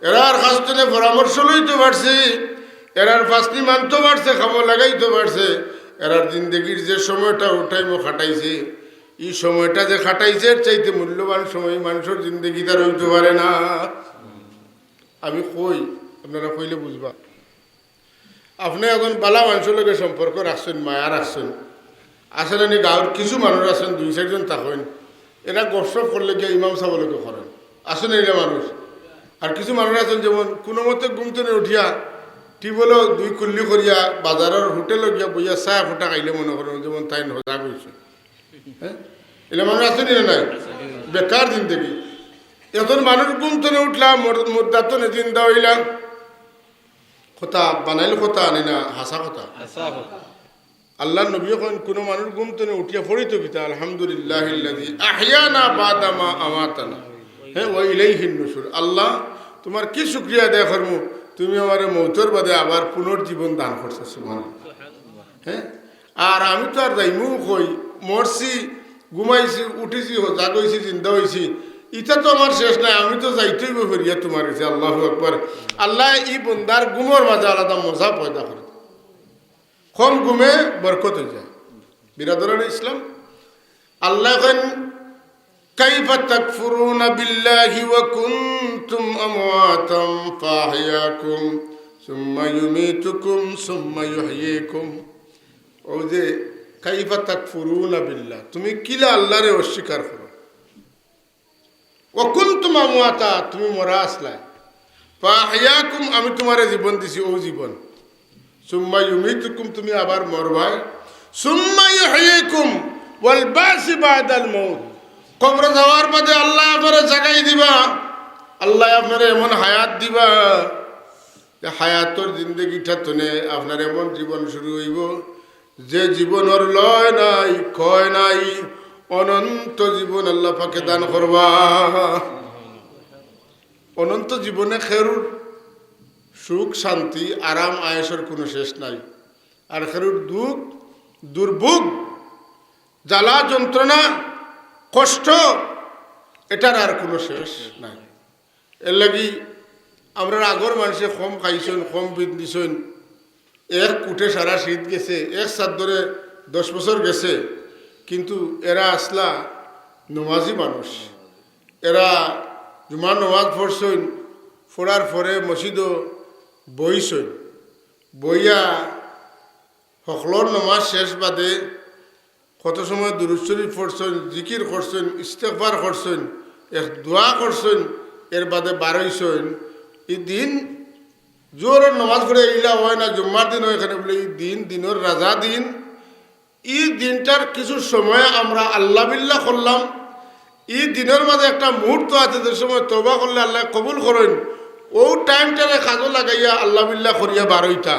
এরার কাছ তনে পরামর্শ লইতো পারছে, এরার ফাসনি মানতো পারছে, কামো লাগাইতো পারছে, এরার জিন্দেগির যে সময়টা ও timeও খাটাইছে, ই সময়টা যে খাটাইছে, এর চাইতে মূল্যবান সময় মানষর জিন্দেগিত আর অইতো পারে না। আমি কই, আপনারা কইলে বুঝবা। আপনে একজন বালা মানষর লগে সম্পর্ক রাখছইন, মায়া রাখছইন, আছে না নি? গাঁওর কিছু মানুষ আছইন, দুই চাইরজন থাকইন, এরা গপসপ করলে গিয়া ইমাম সাবর লগে করেন, আছে না ইলা মানুষ? আর কিছু মানুষ আছইন যেমন কুনু মতে ঘুম তনে উঠিয়া টিবলো দুই কুল্লি করিয়া বাজারর হোটেলো গিয়া বইয়া চা ফুটা খাইলে মনো করেন যেমন তাইন হজাগ অইছে। হ্যাঁ, ইলা মানুষ আছে নি না নাই? বেকার জিন্দেগি। একজন মানুষ ঘুম তনে উঠলা, মর-, মুর্দা তনে জিন্দা অইলা। কথা বানাইল কথা আনি না, হাছা কথা। হাছা কথা। আল্লার নবীয়ে কইন, কুনু মানুষ ঘুম তনে উঠিয়া পড়িতো কিতা, "আলহামদুলিল্লাহিল্লাযী আহইয়ানা বা'দা মা আমাতানা, হ্যাঁ, ওয়া ইলাইহিন নুশুর।" আল্লাহ, তুমার কি শুকরিয়া আদায় করমু, তুমি আমারে মউতর বাদে আবার পুনর্জীবন দান করছো, সুবহানাল্লাহ। হ্যাঁ, আর আমি তো আর যাইমু কই, মরছি, ঘুমাইছি, উঠিছি, হজাগ অইছি, জিন্দা অইছি, ইটা তো আমার শেষ নায়, আমি তো যাইতে অইবো ফিরিয়া তুমার গেছে। আল্লাহু আকবার। আল্লায় ই বন্দার ঘুমর মাঝে আলাদা মজা পয়দা করে। কম ঘুমে বরকত অই যায়। বিরাদরানে ইসলাম, আল্লায় কইন, "কাইফা তাকফুরুনা বিল্লাহি ওয়া কুনতুম আমওয়াতান ফাআহইয়াকুম সুম্মা ইউমীতুকুম সুম্মা ইউহয়ীকুম।" অউ যে কাইফা তাকফুরুনা বিল্লাহ, তুমি কিলা আল্লাহরে অস্বীকার করো? ওয়া কুনতুম আমওয়াতা, তুমি মরা আছলায়। ফাআহইয়াকুম, আমি তুমারে জীবন দিছি, অউ জীবন। সুম্মা ইউমীতুকুম, তুমি আবার মরবায়। সুম্মা ইউহয়ীকুম ওয়াল বাসি বাদাল মাউত, কবরো যাওয়ার বাদে আল্লায় আপনারে জাগাই দিবা, আল্লায় আপনারে এমন হায়াত দিবা, যে হায়াতর জিন্দেগিটা তনে আপনার এমন জীবন শুরু অইবো, যে জীবনর লয় নাই, ক্ষয় নাই, অনন্ত জীবন আল্লাহ পাকে দান করবা। অনন্ত জীবনে খেরুর সুখ, শান্তি, আরাম, আয়েশর কুনু শেষ নাই। আর খেরুর দুঃখ, দুর্ভোগ, জ্বালা, যন্ত্রণা, কষ্ট, এটার আর কুনু শেষ নাই। এরলাগি আমরার আগর মানষে কম খাইছইন, কম পিন্দিছইন, এক কুটে সারা শীত গেছে, এক চাদ্দরে দশ বছর গেছে, কিন্তু এরা আছলা নমাজি মানুষ। এরা জুমার নমাজ পড়ছইন, পড়ার পরে মসজিদো বইছইন, বইয়া হকলর নমাজ শেষ বাদে কত সময় দুরূদ শরীফ পড়ছইন, জিকির করছইন, ইস্তেগফার করছইন, এক দোয়া করছইন, এর বাদে বারইছইন। ই দিন জোহরর নমাজ পড়ে ইলা অয় না, জুম্মার দিন অয়, এখানে বলে ই দিন, দিনর রাজা দিন। ই দিনটার কিছু সময় আমরা আল্লাহ বিল্লাহ করলাম। ই দিনর মাঝে একটা মুহূর্ত আছে, যে সময় তওবা করলে আল্লায় কবুল করইন। অউ টাইমটারে কাজো লাগাইয়া আল্লাহ বিল্লাহ করিয়া বারইতা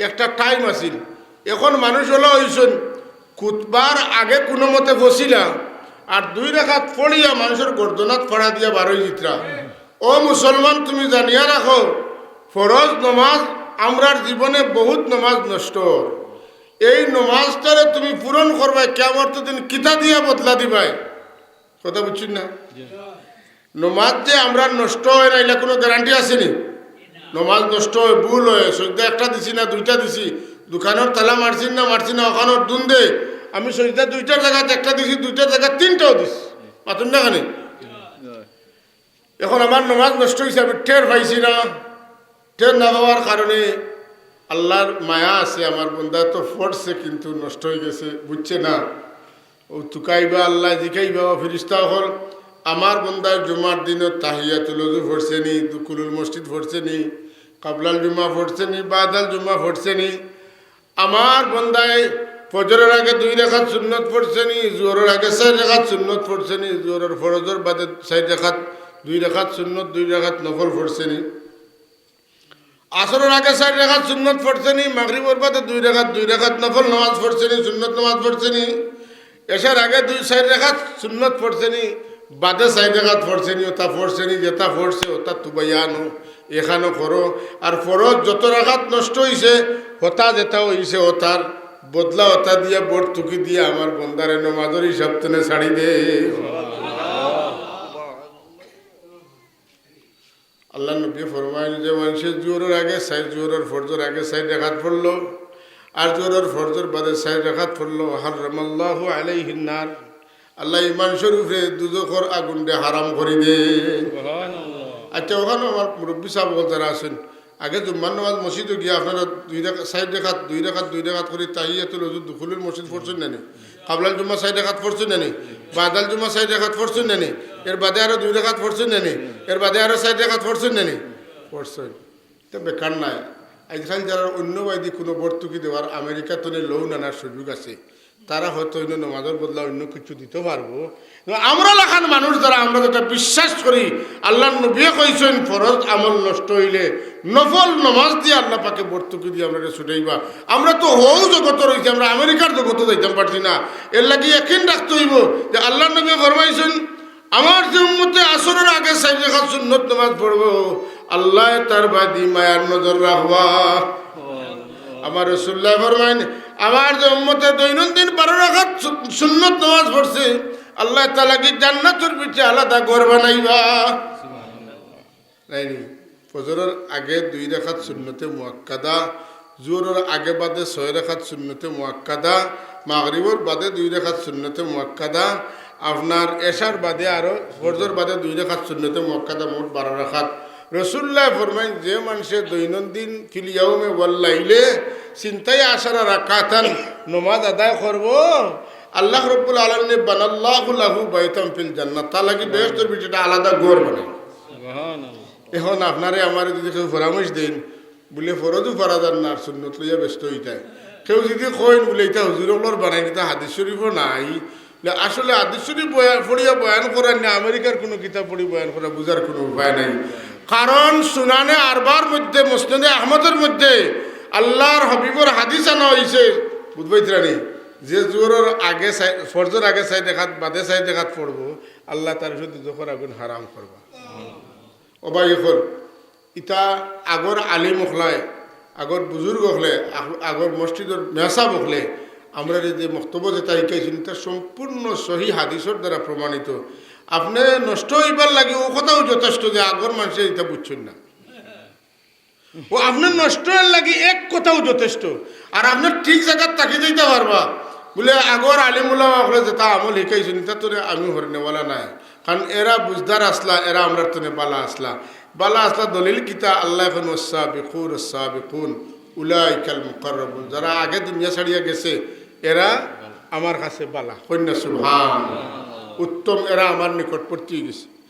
একটা টাইম আছিল। এখন মানুষ অলা অইছইন, খুতবার আগে কুনুমতে ফছিলা, আর দুই রাকাত পড়িয়া মানষর গর্দনাত ফাড়া দিয়া বারই যিতরা। ও মুসলমান, তুমি জানিয়া রাখো, ফরজ নমাজ, আমরার জীবনে বহুত নমাজ নষ্ট। এই নমাজটারে তুমি পূরণ করবায়, কিয়ামতর দিন কিতা দিয়া বদলা দিবায়? কথা বুঝছইন না? নমাজ যে আমরার নষ্ট অয় না, ইলা কুনু গ্যারান্টি আছে নি? নমাজ নষ্ট অয়, ভুল অয়, সইজদা একটা দিছি না দুইটা দিছি, দোকানর তালা মারছি না মারছি না, অখানর দুন্দে আমি সইজদা দুইটার জাগাত একটা দিছি, দুইটার জাগাত তিনটাও দিছি, মাতইন না কেনে? এখন আমার নমাজ নষ্ট অইছে, আমি টের পাইছি না। টের না পাওয়ার কারণে আল্লাহর মায়া আছে, আমার বন্দা তো পড়ছে কিন্তু নষ্ট অইগেছে, বুঝছে না। অউ তুকাইবা আল্লায়, জিকাইবা, ও ফিরিস্তা অকল, আমার বন্দায় জুমার দিনো তাহিয়াতুল ওযু পড়ছে নি, দুখুলুল মসজিদ পড়ছে নি, কাবলাল জুমা পড়ছে নি, বাদাল জুমা পড়ছে নি? আমার বন্দায় ফজরর আগে দুই রাকাত সুন্নত পড়ছে নি, জোহরর আগে চাইর রাকাত সুন্নত পড়ছে নি, জোহরর ফরজর বাদে চাইর রাকাত, দুই রাকাত সুন্নত, দুই রাকাত নফল পড়ছে নি? আসরর আগে চাইর রাকাত সুন্নত পড়ছে নি, মাগরিবর বাদে দুই রাকাত, দুই রাকাত নফল নামাজ পড়ছে নি, সুন্নত নামাজ পড়ছে নি? এশার আগে দুই চাইর রাকাত সুন্নত পড়ছে নি, বাদে চাইর রাকাত পড়ছে নি, অতা পড়ছে নি, যেতা পড়ছে অতা তুবাইয়া আনো, এখানো করো। আর ফরজ যত রাকাত নষ্ট অইছে, হতা যেতা অইছে, অতার বদলা অতা দিয়া, ভর্তুকি দিয়া আমার বন্দারে নমাজর হিসাব তনে ছাড়ি দে। আল্লাহর নবী ফরমাইন যে মানষে জোহরর আগে চাইর, জোহরর ফরজর আগে চাইর রাকাত পড়লো, আর জোহরর ফরজর বাদে চাইর রাকাত পড়লো, হাররামাল্লাহু আলাইহিন নার, আল্লায় ই মানষর উপরে দুজখর আগুনরে হারাম করি দে। সুবহানাল্লাহ। আচ্ছা, অখানো আমার মুরব্বি সাব অকল যারা আছইন, আগে জুম্মার নামাজ মসজিদো গিয়া আপনারা দুই রাকাত, চাইর রাকাত, দুই রাকাত, দুই রাকাত করি তাহিয়াতুল ওযু, দুখুলুল মসজিদ পড়ছইন না নি? কাবলাল জুম্মা চাইর রাকাত পড়ছইন না নি? বাদাল জুম্মা চাইর রাকাত পড়ছইন না নি? এর বাদে আরো দুই রাকাত পড়ছইন না নি? এর বাদে আরো চাইর রাকাত পড়ছইন না নি? পড়ছইন। তে বেকার নায়। আইজকাইল যারা অন্য বায়দি কুনু ভর্তুকি দেওয়ার, আমেরিকা তনে loan আনার সুযোগ আছে, তারা হয়তো অইন্য নমাজর বদলা অইন্য কিছু দিতো পারবো। কিন্তু আমরা লাখান মানুষ যারা, আমরা যেটা বিশ্বাস করি, আল্লাহর নবীয়ে কইছইন, ফরজ আমল নষ্ট অইলে নফল নমাজ দিয়া আল্লাহ পাকে ভর্তুকি দিয়া আমরারে ছুটাইবা। আমরা তো হউ জগতর অইছি, আমরা আমেরিকার জগতো যাইতাম পারছি না। এরলাগি একিন রাখতে অইবো যে আল্লাহর নবীয়ে ফরমাইছইন, আমার যে উম্মতে আসরর আগে চাইর রাকাত সুন্নত নামাজ পড়বো, আল্লায় তার বায়দি মায়ার নজর রাখবা। আমার রাসুলুল্লায় ফরমাইন, আমার যে উম্মতে দৈনন্দিন বারো রাকাত সু-, সুন্নত নামাজ পড়ছে, আল্লায় তার লাগি জান্নাতর ভিতরে আলাদা ঘর বানাইবা। নায় নি? ফজরর আগে দুই রাকাত সুন্নতে মুআক্কাদা, জোহরর আগে বাদে ছয় রাকাত সুন্নতে মুআক্কাদা, মাগরিবর বাদে দুই রাকাত সুন্নতে মুআক্কাদা, আপনার এশার বাদে আরো, ফজরর বাদে দুই রাকাত সুন্নতে মুআক্কাদা, মোট বারো রাকাত। রাসুলুল্লায় ফরমাইন, যে মানষে দৈনন্দিন ফিল ইয়াউমে ওয়াল লাইলে সিনতাই আশারা রাকাতান, নমাজ আদায় করবো, আল্লাহ রব্বুল আলামিনে বানাল্লাহু লাহু বাইতান ফিল জান্নাহ, তার লাগি বেহেশতর ভিতরে একটা আলাদা ঘর বানাইবা। সুবহানাল্লাহ। এখন আপনারে আমারে যদি কেউ পরামর্শ দেইন, বুলে ফরজও পড়া যার না, আর সুন্নত লইয়া ব্যস্ত অইতায়। কেউ যদি কইন বুলে ইটা হুজুর অকলর বানাইন, ইটা হাদিস শরীফও নাই, বুলে আসলে হাদিস শরীফ বয়া-, পড়িয়া বয়ান করার না, আমেরিকার কুনু কিতাব পড়ি বয়ান করা, বুঝার কুনু উপায় নাই। কারণ সুনানে আরবার মধ্যে, মুসনাদে আহমদর মধ্যে আল্লাহর হাবিবর হাদিস আনা অইছে, বুঝবাইতরানি, যে জোহরর আগে চাই-, ফরজর আগে চাইর রাকাত, বাদে চাইর রাকাত পড়বো, আল্লাহ তার উপরে দুজখর আগুন হারাম করবা। ও ভাই অকল, ইতা আগর আলিম অকলায়, আগর বুজুর্গ অকলে, আগ-, আগর মসজিদর মেসাব অকলে, আমরারে যে মক্তব্য যেটা শিখাইছইন, ইটা সম্পূর্ণ সহি হাদিসর দ্বারা প্রমাণিত। আপনে নষ্ট অইবার লাগি অউ কথাও যথেষ্ট যে আগর মানষে ইটা বুঝছইন না। ও আপনার নষ্ট অওয়ার লাগি এক কথাও যথেষ্ট। আর আপনার ঠিক জাগাত থাকি যাইতা পারবা। বুলে আগর আলিম উলামা অকলে যেটা আমল শিখাইছইন, ইটা তো আমি হরনেওয়ালা নায়। কারণ এরা বুঝদার আছলা, এরা আমরার তনে বালা আছলা। বালা আছলা দলিল কিতা? আল্লায় কইন, "ওয়াস-সাবিকুন আস-সাবিকুন উলাইকাল মুকাররাবুন।" যারা আগে দুনিয়া ছাড়িয়া গেছে, এরা আমার কাছে বালা। কইন না সুবহান। উত্তম, এরা আমার নিকটবর্তী অইগেছে।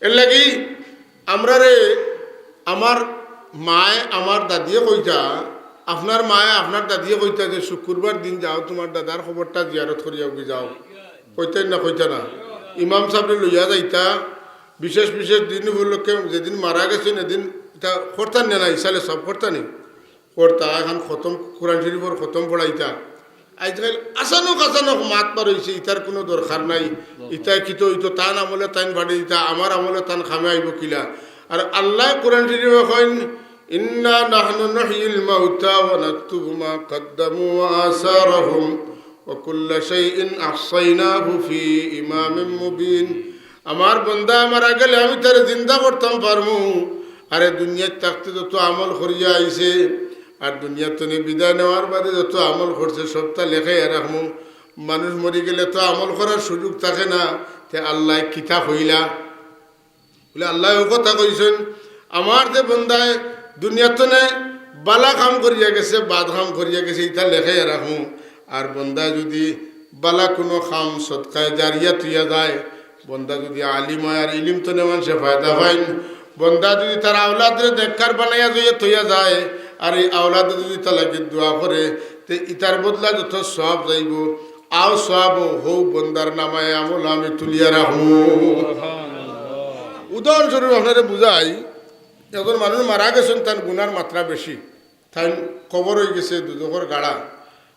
এর লাগি আমরারে আমার মায়ে, আমার দাদিয়ে কইতা, আপনার মায়ে, আপনার দাদিয়ে কইতা যে শুক্রবার দিন যাও, তুমার দাদার কবরটা জিয়ারত করিয়া উগি যাও। কইতা না, কইতা না? ইমাম সাবরে লইয়া যাইতা, বিশেষ বিশেষ দিন উপলক্ষে, যেদিন মারা গেছইন, এদিন ইতা করতা নি না, ইসালে সব করতা নি? করতা, এখন খতম, কোরআন শরীফর খতম পড়াইতা। আইজকাইল আচানক আচানক মাত বার অইছে, ইতার কুনু দরকার নাই। ইতায় কিতা অইতো, তান আমলে তাইন ফাড়ি দিতা, আমার আমলে তান কামে আইবো কিলা? আর আল্লায় কোরআন শরীফো কইন, "ইন্না নাহনু নুহয়িল মাউতা ওয়া নাকতুবু মা কাদ্দামু ওয়া আসারাহুম ওয়া কুল্লা শাইইন আহসাইনাহু ফি ইমামিম মুবিন।" আমার বন্দা মারা গেলে আমি তারে জিন্দা করতাম পারমু। আরে দুনিয়াত থাকতে যত আমল করিয়া আইছে, আর দুনিয়াত তনে বিদায় নেওয়ার বাদে যত আমল করছে, সবটা লেখাইয়া রাখমু। মানুষ মরি গেলে তো আমল করার সুযোগ থাকে না, তে আল্লায় কিতা কইলা? বুলে, আল্লায় অউ কথা কইছইন, আমার যে বন্দায় দুনিয়াত তনে বালা কাম করিয়া গেছে, বাদ কাম করিয়া গেছে, ইতা লেখাইয়া রাখমু। আর বন্দায় যুদি বালা কুনু কাম সদকায়ে জারিয়া থইয়া যায়, বন্দা যুদি আলিম অয় আর ইলিম তনে মানষে ফায়দা পাইন, বন্দা যুদি তার আওলাদরে নেককার বানাইয়া যুদি থইয়া যায়, আর ই আওলাদে যুদি তার লাগি দোয়া করে, তে ইতার বদলা যত সওয়াব যাইবো, অউ সওয়াব অউ বন্দার নামায়ে আমল আমি তুলিয়া রাখমু। উদাহরণস্বরূপ আপনারে বুঝাই, একজন মানুষ মারা গেছইন, তান গুনার মাত্রা বেশি, তান কবর অইগেছে দুজখর গাড়া।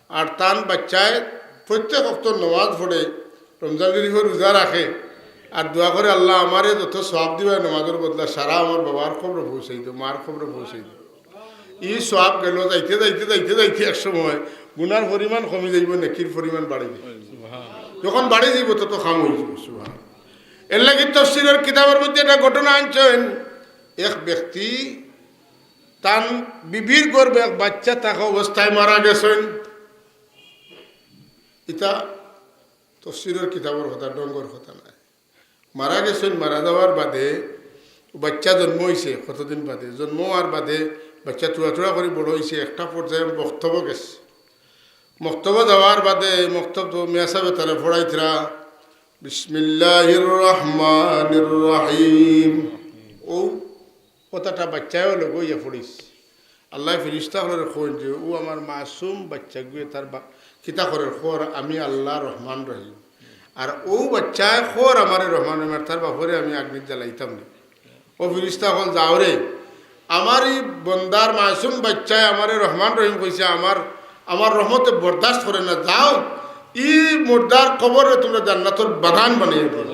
আর তান বাইচ্চায় প্রত্যেক ওয়াক্ত নমাজ পড়ে, রমজান শরীফর রোজা রাখে, আর দোয়া করে, "আল্লাহ, আমারে যত সওয়াব দিবায় নমাজর বদলা, সারা আমার বাবার কবরো পৌঁছাই দেও, মার কবরো পৌঁছাই দেও।" ই সওয়াব গেল, যাইতে যাইতে যাইতে যাইতে এক সময় গুনার পরিমাণ কমি যাইবো, নেকির পরিমাণ বাড়ি যাইবো। যখন বাড়ি যাইবো, তত কাম অইযিবো। সুবহান। এর লাগি তফসিরর কিতাবর মধ্যে একটা ঘটনা আনছইন, এক ব্যক্তি তান বিবির গর্ভে এক বাইচ্চা থাকা অবস্থায় মারা গেছইন। ইতা তফসিরর কিতাবর কথা, ঢংগর কথা নায়। মারা গেছইন, মারা যাওয়ার বাদে বাইচ্চা জন্ম অইছে কতদিন বাদে, জন্ম অওয়ার বাদে বাইচ্চা থুড়া থুড়া করি বড় অইছে, একটা পর্যায়ে মক্তবো গেছে। মক্তবো যাওয়ার বাদে মক্তবো তো মেসাবে তারে পড়াইতরা, "বিসমিল্লাহির রহমানির রহিম।" অউ কথাটা বাইচ্চায়ও লগে অইয়া পড়িছে। আল্লায় ফিরিস্তা অকলরে কইন যে, "অউ আমার মাসুম বাইচ্চাগুয়ে তার বা-, কিতা করের, কর আমি আল্লাহ রহমান রহিম। আর অউ বাইচ্চায় কর আমারে রহমান রহিম, আর তার বাপরে আমি আগ্নিত জ্বালাইতাম নি।" অউ ফিরিস্তা অকল, যাও রে, আমার ই বন্দার মাসুম বাইচ্চায় আমারে রহমান রহিম কইছে, আমার, আমার রহমতে বরদাস্ত করে না, যাও, ই মুর্দার কবররে তুমরা জান্নাতর বাগান বানাইয়া দেও।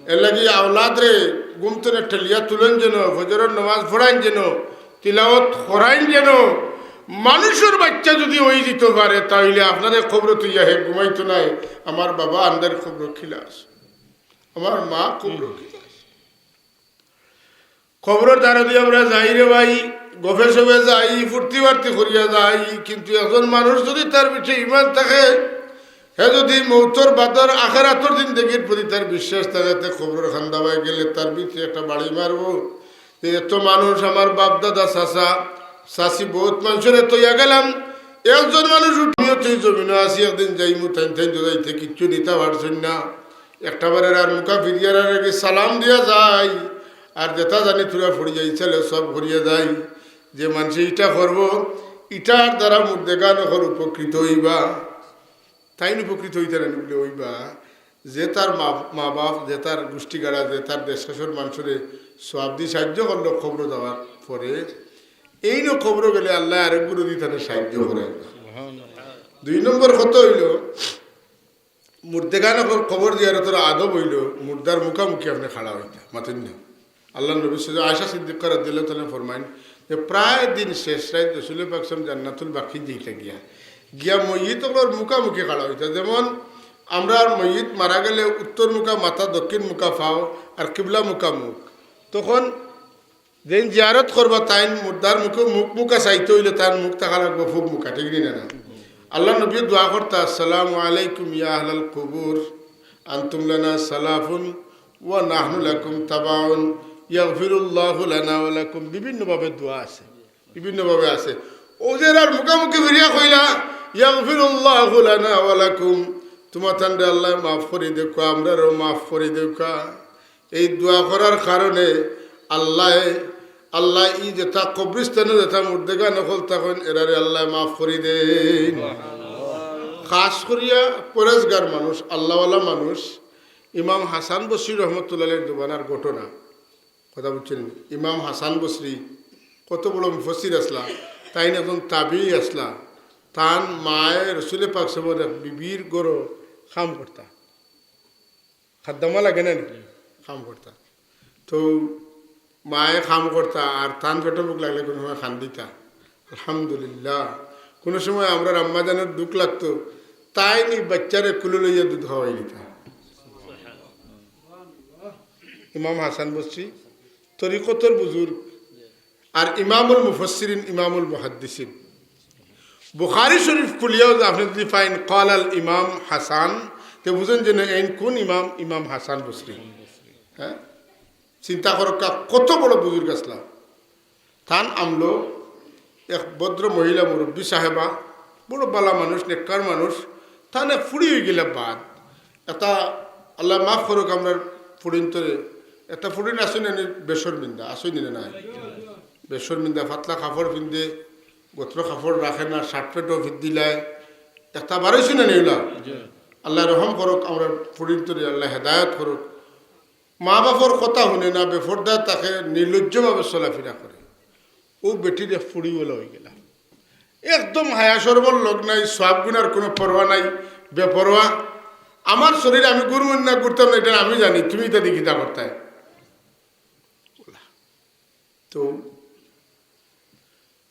এর লাগি আওলাদরে ঘুম তনে ঠেলিয়া তুলইন যেন, ফজরর নমাজ পড়াইন যেন, তিলাওয়াত করাইন যেন। মানুষর বাইচ্চা যুদি অইযিতো পারে, তা অইলে আপনারে কবরো থইয়া হে ঘুমাইতো নায়, আমার বাবা আন্দাইর কবরো কিলা আছে, আমার মা কবরো কিলা আছে। কবরর দ্বারদি আমরা যাই রে ভাই, গফে সফে যাই, ফুর্তি ফার্তি করিয়া যাই, কিন্তু একজন মানুষ যুদি তার ভিতরে ইমান থাকে, হে যুদি মউতর বাদর আখেরাতর জিন্দেগির প্রতি তার বিশ্বাস থাকে, তে কবরর কান্দাবায় গেলে তার ভিতরে একটা বাড়ি মারবো। তে এত মানুষ, আমার বাপ দাদা, চাচা, চাচি, বউত মানষরে থইয়া গেলাম, একজন মানুষ উঠিয়া তুই জমিনো আছি, একদিন যাইমু, তাইন তাইন তো যাইতে কিচ্ছু নিতা পারছইন না। একটা বারের আর মুখা ফিরিয়ার আর আগে সালাম দিয়া যাই, আর যেটা জানি তোরা পড়ি যাই, চলে সব করিয়া যাই। যে মানষে ইটা করবো, ইটার দ্বারা মুর্দেগান অকল উপকৃত অইবা। তাইন উপকৃত অইতা নানি বুলে অইবা, যে তার মা, মা বাপ, যে তার গোষ্ঠী গাড়া, যে তার দেশ শাসন মানষরে সওয়াব দি সাহায্য করলো কবরো যাওয়ার পরে, এইন কবরো গেলে আল্লায় আরেক গুরু দি তারে সাহায্য করে। দুই নম্বর কথা অইলো, মুর্দেগান অকল কবর জিয়ারতর আদব অইলো মুর্দার মুখামুখি আপনে খাড়া অইতা, মাতইন না। আল্লার নবী সাল্লাল্লাহু আলাইহি ওয়াসাল্লাম, আয়েশা সিদ্দিকা রাদিয়াল্লাহু তাআলা আনহা ফরমাইন যে প্রায় দিন শেষ রাইত রসুলে পাক সাল্লাল্লাহু আলাইহি ওয়াসাল্লাম জান্নাতুল বাকিত যাইতা গিয়া, গিয়া মইয়িত অকলর মুখামুখি খাড়া অইতা। যেমন আমরার মইয়িত মারা গেলে উত্তর মুখা মাথা, দক্ষিণ মুখা পাও, আর কিবলা মুখা মুখ। তখন যেইন জিয়ারত করবা তাইন মুর্দার মুখে মুখ মুখা চাইতে অইলে তান মুখ থাকা লাগবো পুব মুখা, ঠিক নি না? আল্লার নবী দোয়া করতা, "আসসালামু আলাইকুম ইয়া আহলাল কুবুর, আনতুম লানা সালাফুন ওয়া নাহনু লাকুম তাবাউন, ইয়াগফিরুল্লাহু লানা ওয়া লাকুম।" বিভিন্নভাবে দোয়া আছে, বিভিন্নভাবে আছে। অউ যে এরার মুখামুখি ফিরিয়া কইলা, "ইয়াগফিরুল্লাহু লানা ওয়া লাকুম", তুমাতানরে আল্লায় মাফ করি দেউক্কা, আমরারেও মাফ করি দেউক্কা। এই দোয়া করার কারণে আল্লায়, আল্লায় ই যেতা কবরিস্তানো যেতা মুর্দেগান অকল থাকইন, এরারে আল্লায় মাফ করি দেইন। খাস করিয়া পরেজগার মানুষ, আল্লাওয়ালা মানুষ, ইমাম হাসান বসরি রহমতুল্লাহ আলাইহির জমানার ঘটনা, কথা বুঝছইন? ইমাম হাসান বসরি কত বড় মুফাসসির আছলা, তাইন একজন তাবিঈ আছলা। তান মায়ে রসুলে পাক সাল্লাল্লাহু আলাইহি ওয়াসাল্লামর এক বিবির ঘরো কাম করতা। খাদ্দামা লাগে না নি? কাম করতা। তো মায়ে কাম করতা, আর তান পেটো ভুক লাগলে কুনু সময় কান্দিতা। আলহামদুলিল্লাহ, কুনু সময় আমরার আম্মাজানর দুখ লাগতো, তাইন ই বাইচ্চারে কুলো লইয়া দুধ খাওয়াই দিতা। ইমাম হাসান বসরি তরিকতর বুজুর্গ, আর ইমামুল মুফাসসিরিন, ইমামুল মুহাদ্দিসিন। বুখারী শরীফ খুলিয়াও আপনে যুদি পাইন, "ক্বালাল ইমাম হাসান", তে বুঝইন যেন এইন কুন ইমাম? ইমাম হাসান বসরি। হ্যাঁ, চিন্তা করউক্কা, কত বড় বুজুর্গ আছলা। তান আমলো এক ভদ্র মহিলা মুরব্বী সাহেবা, বড় ভালা মানুষ, নেককার মানুষ, তান এক ফুড়ি অইগেলা বাদ। এতা আল্লায় মাফ করউক আমরার ফুড়িন্তরে, এতা ফুড়িন আছইন না নি বেশরমিন্দা, আছইন নি না নাই? বেশরমিন্দা, পাতলা কাপড় পিন্দে, গতরো কাপড় রাখে না, শার্ট প্যান্টও পিন্দিলায়, এতা বারইছে না নি অলা? আল্লায় রহম করউক আমরার ফুড়িন্তরে, আল্লায় হেদায়ত করউক। মা বাপর কথা হুনে না, বেপর্দায় থাকে, নির্লজ্জভাবে চলাফিরা করে। অউ বেটির এক ফুড়ি অলা অইগেলা। একদম হায়া শরমর লগ নাই, সওয়াব গুনার কুনু পরোয়া নাই, বেপরোয়া। আমার শরীর আমি ঘুরমু না ঘুরতাম না, ইটা আমি জানি, তুমি ইতা দি কিতা করতায়? তো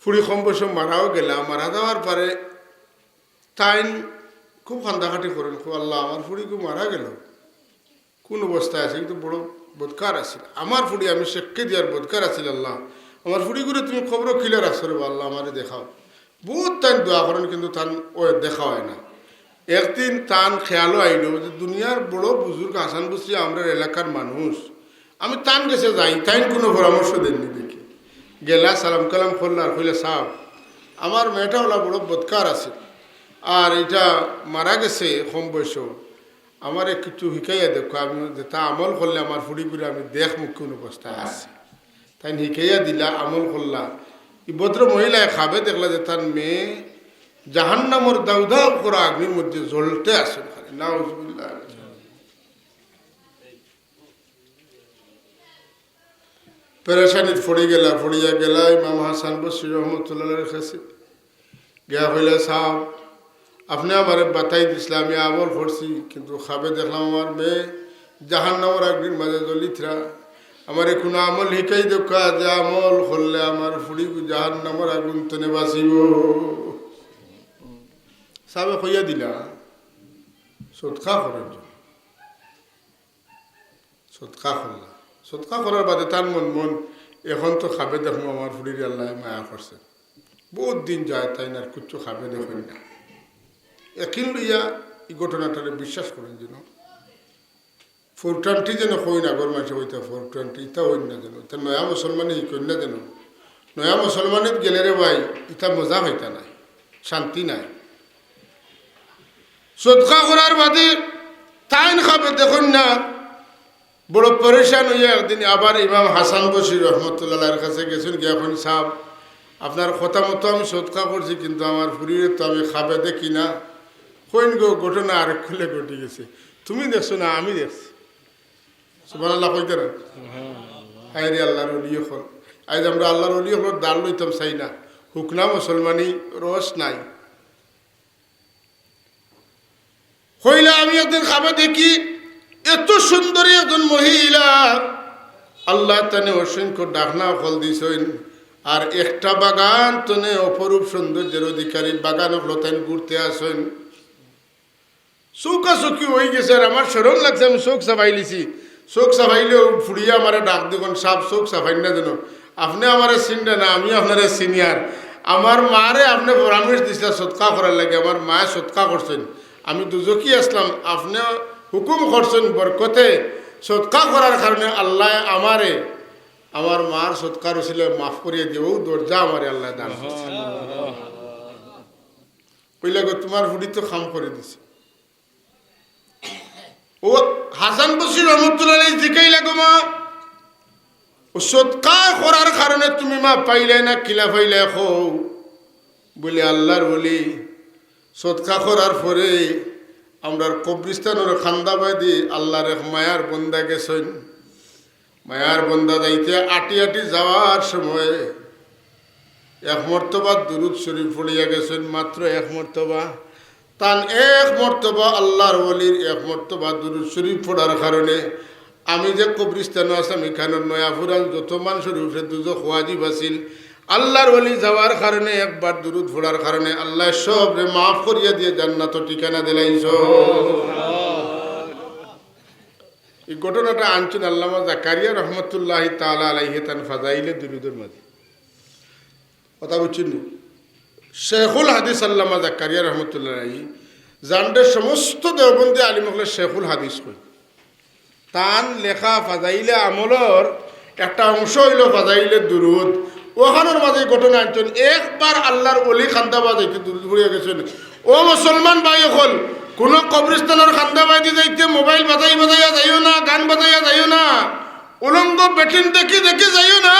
ফুড়ি কম বয়সো মারাও গেলা, মারা যাওয়ার পরে তাইন খুব কান্দাকাটি করইন, "খুব আল্লাহ, আমার ফুড়ি খুব মারা গেল, কুন অবস্থায় আছে, কিন্তু বড় বদকার আছিল। আমার ফুড়ি আমি সাক্ষী দিয়ার বদকার আছিল, আল্লাহ, আমার ফুড়িগুরে তুমি কবরো কিলা রাখছো রে বা আল্লাহ, আমারে দেখাও।" বউত তাইন দোয়া করইন, কিন্তু তান অউ দেখা অয় না। একদিন তান খেয়ালো আইলো যে দুনিয়ার বড় বুজুর্গ হাসান বসরি আমরার এলাকার মানুষ, আমি তান গেছে যাই, তাইন কুনু পরামর্শ দেইন নি দেখি। গেলা, সালাম কালাম করলা আর কইলা, "সাব, আমার মেয়েটা অলা বড় বদকার আছিল, আর ইটা মারা গেছে কম বয়সো, আমারে কিছু হিকাইয়া দেউক্কা, আমি যেতা আমল করলে আমার ফুড়িগুরে আমি দেখমু কুন অবস্থায় আছে।" তাইন হিকাইয়া দিলা, আমল করলা। ই ভদ্র মহিলায় খাবে দেখলা যে তান মেয়ে জাহান্নামর দাউ দাউ করা আগ্নির মধ্যে জ্বলতে আছে। নাউজুবিল্লাহ। পেরেশানিত পড়ি গেলা, পড়িয়া গেলা ইমাম হাসান বসরি রহমতুল্লাহ আলাইহির কাছে। গিয়া কইলা, "সাব, আপনে আমারে বাতাই দিছলা, আমি আমল করছি, কিন্তু খাবে দেখলাম আমার মেয়ে জাহান্নামর আগুনর মাঝে জ্বলিতরা। আমারে কুনু আমল হিকাই দেউক্কা, যে আমল করলে আমার ফুড়ি জাহান্নামর আগুন তনে বাঁচিবো।" সাবে কইয়া দিলা, সদকা করার জন্য। সদকা করলা। সদকা করার বাদে তান মন মন, "এখন তো খাবে দেখমু আমার ফুড়িরে আল্লায় মায়া করছে।" বউত দিন যায়, তাইন আর কুচ্ছু খাবে দেখইন না। একিন লইয়া ই ঘটনাটারে বিশ্বাস করইন যেন। ফোর টোয়েন্টি যেন কইন, আগর মানষে কইতা ফোর টোয়েন্টি, ইতা অইন না যেন। ইতা নয়া মুসলমানে ই কইন না যেন। নয়া মুসলমানিত গেলে রে ভাই, ইতা মজা অইতা নায়। শান্তি নাই। সদকা করার বাদে তাইন খাবে দেখইন না, বড় পরেশান অইয়া একদিন আবার ইমাম হাসান বসরি রহমতুল্লাহ আলাইহির কাছে গেছইন, গিয়া কইন, "সাব, আপনার কথা মতো আমি সদকা করছি, কিন্তু আমার ফুরিরে তো আমি খাবে দেখি না।" কইন গো, ঘটনা আরেক খুলে ঘটি গেছে। তুমি দেখছো না, আমি দেখছি। সুবহানাল্লাহ কইতা না? হায় রে আল্লাহর ওলি অকল। আইজ আমরা আল্লাহর ওলি অকলর দাল লইতাম চাই না। হুকনা মুসলমানি রস নাই। কইলা, আমি একদিন খাবে দেখি, এত সুন্দরী একজন মহিলা, আল্লায় তানে অসংখ্য ডাকনা অকল দিছইন, আর একটা বাগান তনে অপরূপ সৌন্দর্যের অধিকারী বাগান অকলো তাইন ঘুরতে আছইন। চউকাচউকি অইগেছে, আর আমার শরম লাগছে, আমি চউখ চাপাইলিছি। চউখ চাপাইলেও ফুরিয়ে আমারে ডাক দি কইন, "সাব, চউখ চাপাইন না যেন, আপনে আমারে চিনরা না, আমি আপনারে চিনিয়ার। আমার মারে আপনে পরামর্শ দিছলা সদকা করার লাগি, আমার মায়ে সদকা করছইন, আমি দুজখি আছলাম, আপনে হুকুম করছইন বরকতে, সদকা করার কারণে আল্লায় আমারে, আমার মার সদকার উসিলায় মাফ করিয়া দিয়া অউ দরজা আমারে আল্লায় দান করছইন।" কইলা গো, তুমার ফুরি তো কাম করি দিছে। ও হাসান বসরি রহমতুল্লাহ আলাইহি জিকাইলা গো মা, ও সদকা করার কারণে তুমি মা পাইলায় না, কিলা পাইলায় কও? বলে, আল্লাহর ওলি, সদকা করার পরে আমরার কবরিস্তানর কান্দাবায়দি আল্লাহর এক মায়ার বন্দা গেছইন। মায়ার বন্দা যাইতে আটি আটি যাওয়ার সময় এক মর্তবা দুরুদ শরীফ পড়িয়া গেছইন, মাত্র এক মর্তবা। তান এক মর্তবা, আল্লাহর ওলির এক মর্তবা দুরুদ শরীফ পড়ার কারণে আমি যে কবরিস্তানো আছলাম, ইখানর নয়া পুরান যত মানষর উপরে দুজখ ওয়াজিব আছিল, আল্লাহর ওলি যাওয়ার কারণে, একবার দুরুদ পড়ার কারণে আল্লায় সবরে মাফ করিয়া দিয়া জান্নাতো ঠিকানা দিলাইছইন। ই ঘটনাটা আনছইন আল্লামা জাকারিয়া রহমতুল্লাহি তাআলা আলাইহি তান ফাজাইলে দুরুদর মাঝে। কথা বুঝছইন নি? শেখুল হাদিস আল্লামা জাকারিয়া রহমতুল্লাহ আলাইহি, যানরে সমস্ত দেওবন্দি আলিম অকলে শেখুল হাদিস কইন। তান লেখা ফাজাইলে আমলর একটা অংশ অইলো ফাজাইলে দুরুদ। অখানর মাঝে ঘটনা আনছইন, একবার আল্লাহর ওলি কান্দাবায় যাইতে দুরুদ পড়িয়া গেছইন। ও মুসলমান ভাই অকল, কুনু কবরিস্তানর কান্দাবায়দি যাইতে মোবাইল বাজাই বাজাইয়া যাইও না, গান বাজাইয়া যাইও না, উলঙ্গ বেটিন দেখি দেখি যাইও না।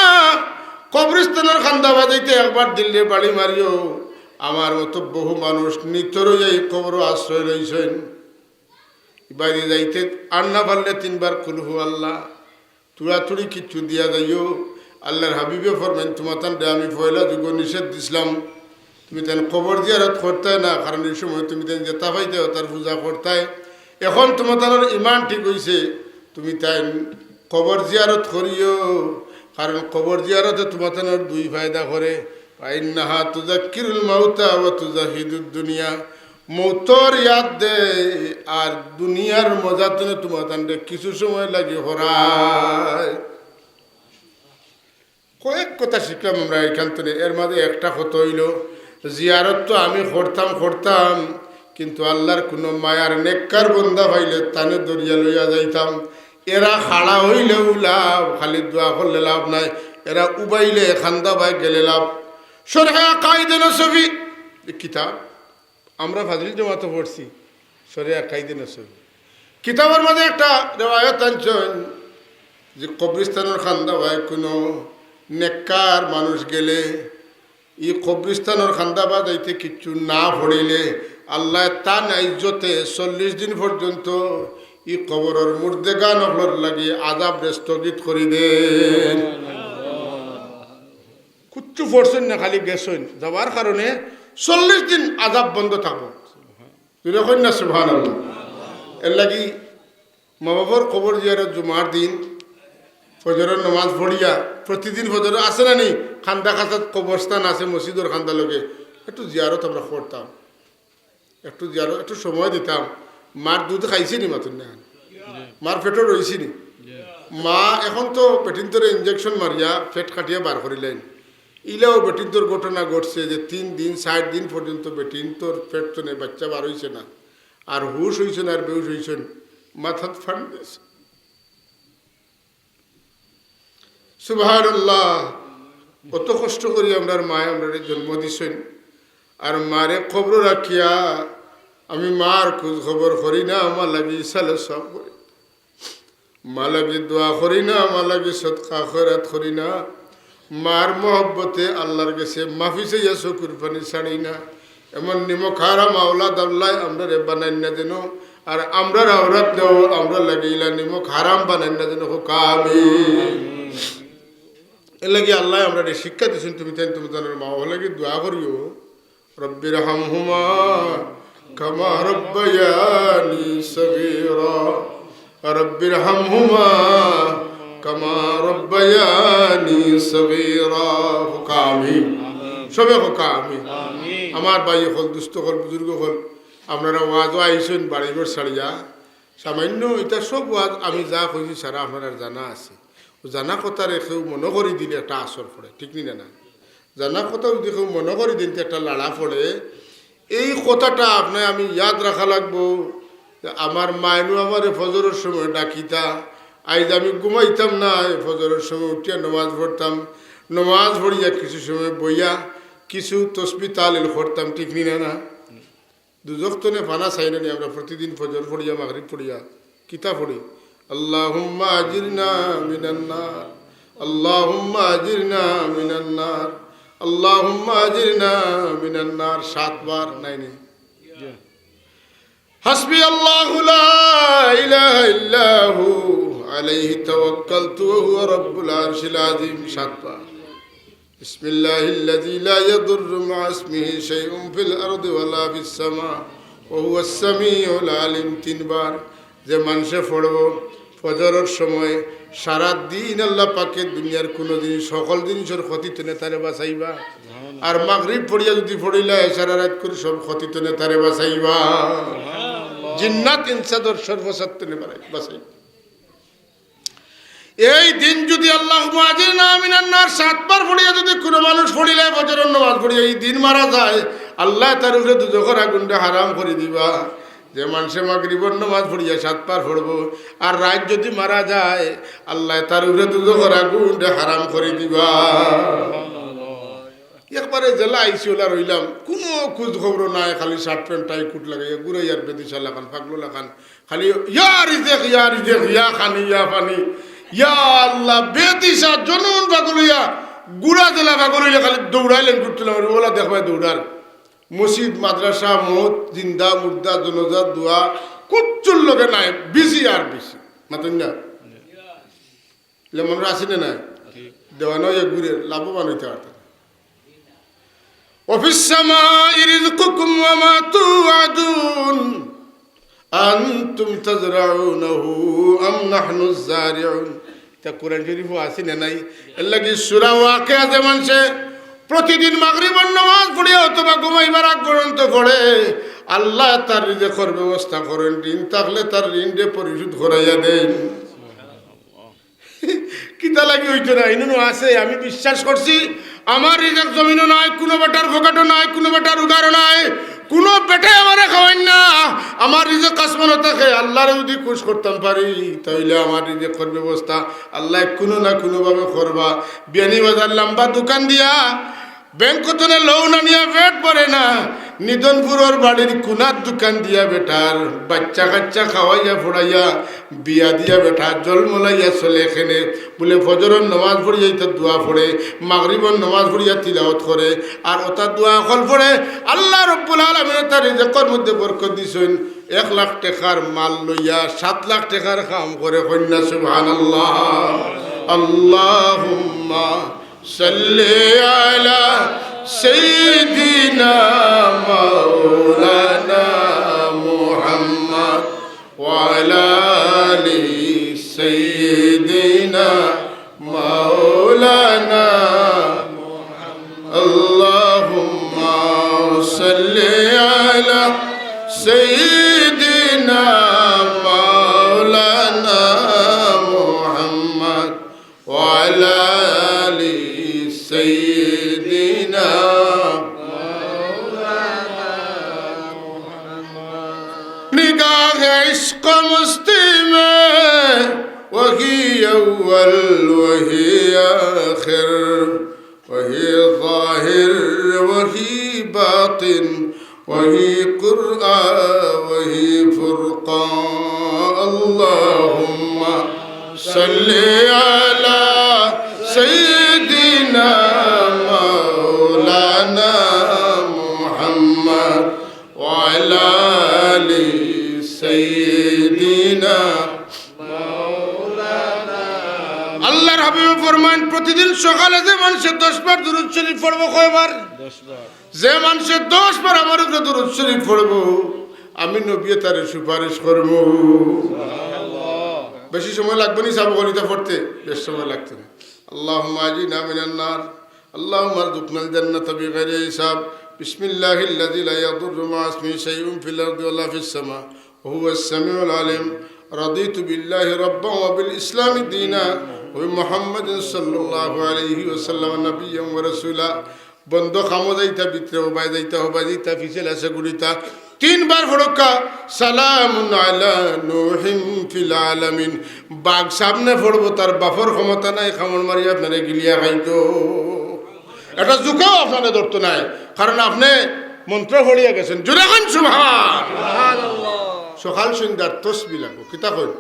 কবরিস্তানর কান্দাবায় যাইতে একবার দিলরে বাড়ি মারিও। আমার মতো বহু মানুষ নিতর অইয়া ই কবরো আশ্রয় লইছইন। ইবায়দি যাইতে আর না পারলে তিনবার কুলহু আল্লাহ, তুড়াতুড়ি কিচ্ছু দিয়া যাইও। আল্লাহর হাবিবে ফরমাইন, তুমাতানরে আমি পয়লা যুগো নিষেধ দিছলাম, তুমিতাইন কবর জিয়ারত করতায় না, কারণ ই সময় তুমিতাইন যেতা পাইতায় অতার পূজা করতায়। এখন তুমাতানর ইমান ঠিক অইছে, তুমিতাইন কবর জিয়ারত করিও, কারণ কবর জিয়ারতে তুমাতানর দুই ফায়দা করে। ফাইন্নাহা তুযাক্কিরুল মাউতা ওয়া তুজাহিদুদ দুনিয়া, মউতর ইয়াদ দেয় আর দুনিয়ার মজা তনে তুমাতানরে কিছু সময় লাগি হরায়। কয়েক কথা শিখলাম আমরা ইখান তনে। এর মাঝে একটা কথা অইলো, জিয়ারত তো আমি করতাম করতাম, কিন্তু আল্লাহর কুনু মায়ার নেককার বন্দা পাইলে তানে ধরিয়া লইয়া যাইতাম। এরা খাড়া অইলেও লাভ, খালি দোয়া করলে লাভ নাই, এরা উবাইলে কান্দাবায় গেলে লাভ। শরহে আকাইদে নসফি, ই কিতাব আমরা ফাজিল জমাতো পড়ছি, শরহে আকাইদে নসফি। কিতাবর মাঝে একটা রেওয়ায়ত আনছইন যে কবরিস্তানর কান্দাবায় কুনু নেককার মানুষ গেলে ই কবরিস্তানর কান্দাবায় যাইতে কিচ্ছু না পড়িলে আল্লায় তান ইজ্জতে চল্লিশ দিন পর্যন্ত ই কবরর মুর্দেগান অকলর লাগি আযাবরে স্থগিত করি দেইন। কিচ্ছু পড়ছইন না, খালি গেছইন, যাওয়ার কারণে চল্লিশ দিন আযাব বন্ধ থাকবো। জোরে কইন না সুবহানাল্লাহ। এর লাগি মা বাবার কবর জিয়ারত জুমার দিন ফজরর নামাজ পড়িয়া, প্রতিদিন ফজর আছে না নি, কান্দা কাছাত কবরস্থান আছে মসজিদর কান্দা লগে, একটু জিয়ারত আমরা করতাম, একটু জিয়ারত, একটু সময় দিতাম। মার দুধ খাইছে নি মাতুন না? মার পেটো রইছে নি? মা এখন তো বেটিন্তরে ইঞ্জেকশন মারিয়া পেট কাটিয়া বার করিলাইন। ইলাও বেটিন্তর ঘটনা ঘটছে যে তিন দিন, চাইর দিন পর্যন্ত বেটিন্তর পেট তনে বাচ্চা বার অইছে না, আর হুশ অইছে না, আর বেহুশ অইছইন, মাথাত ফান দিছে। সুবহানাল্লাহ। অত কষ্ট করি আমরার মায় আমরারে জন্ম দিছইন, আর মারে কবরো রাখিয়া আমি মার খোঁজ খবর করি না, মার লাগি ইসালে সওয়াব করি না, মার লাগি দোয়া করি না, মার লাগি সদকা খয়রাত করি না, মার মহব্বতে আল্লার গেছে মাফি চাইয়া চকুর পানি ছাড়ি না। এমন নিমক হারাম আওলাদ আল্লায় আমরারে বানাইন না যেন, আর আমরার আওলাদ দেও আমরার লাগি ইলা নিমক হারাম বানাইন না যেন। কউক্কা আমিন। এর লাগি আল্লায় আমরারে শিক্ষা দিছইন, তুমি তাইন তুমরার মা বাবার লাগি দোয়া করিও। رب ارحمهما كما ربياني صغيرا، رب ارحمهما كما ربياني صغيرا। কউক্কা আমিন। সবে কউক্কা আমিন। আমার ভাই অকল, দোস্ত অকল, বুজুর্গ অকল, আপনারা ওয়াজও আইছইন বাড়িঘর ছাড়িয়া। সামান্য ইতা সব ওয়াজ আমি যা কইছি সারা আপনারার জানা আছে। ও জানা কথারে কেউ মনো করি দিলে একটা আসর পড়ে, ঠিক নি না? না, জানা কথা যদি কেউ মনো করি দেইন তে একটা লাড়া পড়ে। এই কথাটা আপনারে আমি ইয়াদ রাখা লাগবো যে আমার মায়নু আমারে ফজরর সময় ডাকিতা, আইজ আমি ঘুমাইতাম না, ফজরর সময় উঠিয়া নমাজ পড়তাম, নমাজ পড়িয়া কিছু সময় বইয়া কিছু তসবি তালিল করতাম, ঠিক নি না? না, দুজখ তনে ফানা চাইরানি আমরা প্রতিদিন ফজর পড়িয়া, মাগরিব পড়িয়া, কিতা পড়ি? اللهم أجرنا من النار، اللهم أجرنا من النار، اللهم أجرنا من النار। সাতবার, নাই নি? حسبي الله لا إله إلا هو عليه توكلت وهو رب العرش العظيم، সাতবার। بسم الله الذي لا يضر مع اسمه شيء في الأرض ولا في السماء وهو السميع العليم، তিনবার। যে মানষে পড়বো ফজরর সময়, সারা দিন আল্লাহ পাকে দুনিয়ার কুনু জিনিস, সকল জিনিসর ক্ষতি তনে তারে বাঁচাইবা। আর মাগরিব পড়িয়া যদি পড়িলায়, সারা রাইত করি সব ক্ষতি তনে তারে বাঁচাইবা। জিন্নাত ইনসানর সর্বসাত্তনে বাঁচাইবা। এই দিন যদি اللهم أجرنا من النار সাতবার পড়িয়া যদি কুনু মানুষ পড়িলায়, ফজরর নমাজ পড়িয়া এই দিন মারা যায়, আল্লায় তার উপরে দুজখর আগুনরে হারাম করি দিবা। যে মানষে মাগরিবর নমাজ পড়িয়া সাতবার পড়বো, আর রাইত যদি মারা যায়, আল্লায় তার উপরে দুজখর আগুনরে হারাম করি দিবা। একবারে যেলা আইছি ওলা রইলাম, কুনু খুজ খবর নাই, খালি শার্ট প্যান্ট টাই কুট লাগাইয়া ঘুরাইয়ার বেদিশা লাখান, পাগল লাখান, খালি ইয়া রিজেক, ইয়া রিজেক, ইয়া খানি, ইয়া পানি, ইয়া আল্লাহ, বেদিশা জনন পাগল ইয়া, গুড়া জেলা পাগল ইয়া খালি দৌড়াইলেন ঘুরতে লাগলেন, ওলা দেখবায় দৌড়ার। মসজিদ, মাদ্রাসা, মত, জিন্দা, মুর্দা, জনাজার দোয়া, কুচ্ছুর লগে নাই, বিজি আর বিজি। মাতইন না? লেমন রাশি না নাই? দেওয়ানো ইয়া ঘুরে লাভবান হইতে পারত। وفي السماء رزقكم وما توعدون أأنتم تزرعونه أم نحن الزارعون। ইতা কোরআন শরীফো আছে না নাই? এর লাগি সূরা ওয়াকিয়া যে মানষে প্রতিদিন মাগরিবর নামাজ পড়ে অথবা ঘুমাইবার আগ পর্যন্ত পড়ে, আল্লায় তার রিজিকর ব্যবস্থা করইন, ঋণ থাকলে তার ঋণরে পরিশোধ করাইয়া দেইন। কিতা লাগি অইতো না? ইনো আছে, আমি বিশ্বাস করছি, আমার রিজিক জমিনো নাই, কুনু বেটার পকেটো নাই, কুনু বেটার উগারো নাই, কুনু বেটায় আমারে খাওয়াইন না। আমার রিজিক আসমানো থাকে। আল্লারে যদি খুশ করতাম পারি, তাইলে আমার রিজিকর ব্যবস্থা আল্লায় কুনু না কুনু ভাবে করবা। বিয়ানীবাজার লাম্বা দোকান দিয়া ব্যাংক তনে loan আনিয়া পেট ভরে না, নিদনপুরর বাড়ির কুনার দোকান দিয়া বেটার বাইচ্চা কাইচ্চা খাওয়াইয়া ফুড়াইয়া বিয়া দিয়া বেটা জলমলাইয়া চলে এখানে। বুলে ফজরর নামাজ পড়িয়া ইতা দোয়া পড়ে, মাগরিবর নামাজ পড়িয়া তিলাওয়াত করে, আর অতা দোয়া অকল পড়ে। আল্লাহ রব্বুল আলামিনে তার রিজিকর মধ্যে বরকত দিছইন। এক লাখ টেকার মাল লইয়া সাত লাখ টেকার কাম করে, কইন না সুবহানাল্লাহ। اللهم صل على سيدنا مولانا محمد وعلى آل سيدنا مولانا محمد. اللهم صل على سيدنا مولانا محمد وعلى آل سيدنا مولانا محمد. نگاہ عشق مستی میں وہی اول وہی آخر، وہی ظاہر وہی باطن. وهي قرآن وهي فرقان. اللهم صل على سيدنا مولانا محمد وعلى آل سيدنا আল্লাহর হাবিবে ফরমাইন, প্রতিদিন সকালে যে মানষে দশ বার দুরূদ শরীফ পড়বো, কয়বার? দশ বার। যে মানষে দশ বার আমার উপরে দুরূদ শরীফ পড়বো, আমি নবীয়ে তারে সুপারিশ করমু। সুবহানাল্লাহ। বেশি সময় লাগবো নি সাব গলিতা পড়তে? বেশ সময় লাগতো না। اللهم أجرنا من النار. اللهم ارزقنا الجنة بغير حساب. بسم الله الذي لا يضر مع اسمه شيء في الأرض ولا في السماء وهو السميع العليم. رضيت بالله ربا وبالإسلام دينا وبمحمد صلى الله عليه وسلم نبيا ورسولا. বন্দো কামো যাইতা ভিতরে, হবায় যাইতা, হবায় যাইতা, পিছে লাসে ঘুরিতা। তিনবার পড়উক্কা, সালামুন আলা নূহিন ফিল আলামিন। বাঘ সামনে পড়বো, তার বাপর ক্ষমতা নাই কামড় মারি আপনারে গিলিয়া খাইতো। এটা জুকাও আপনারে ধরতো নায়, কারণ আপনে মন্ত্র পড়িয়া গেছেন। জোরে কইন সুবহান। সুবহানাল্লাহ। সকাল সন্ধ্যার তসবি লাগবো, কিতা কইন?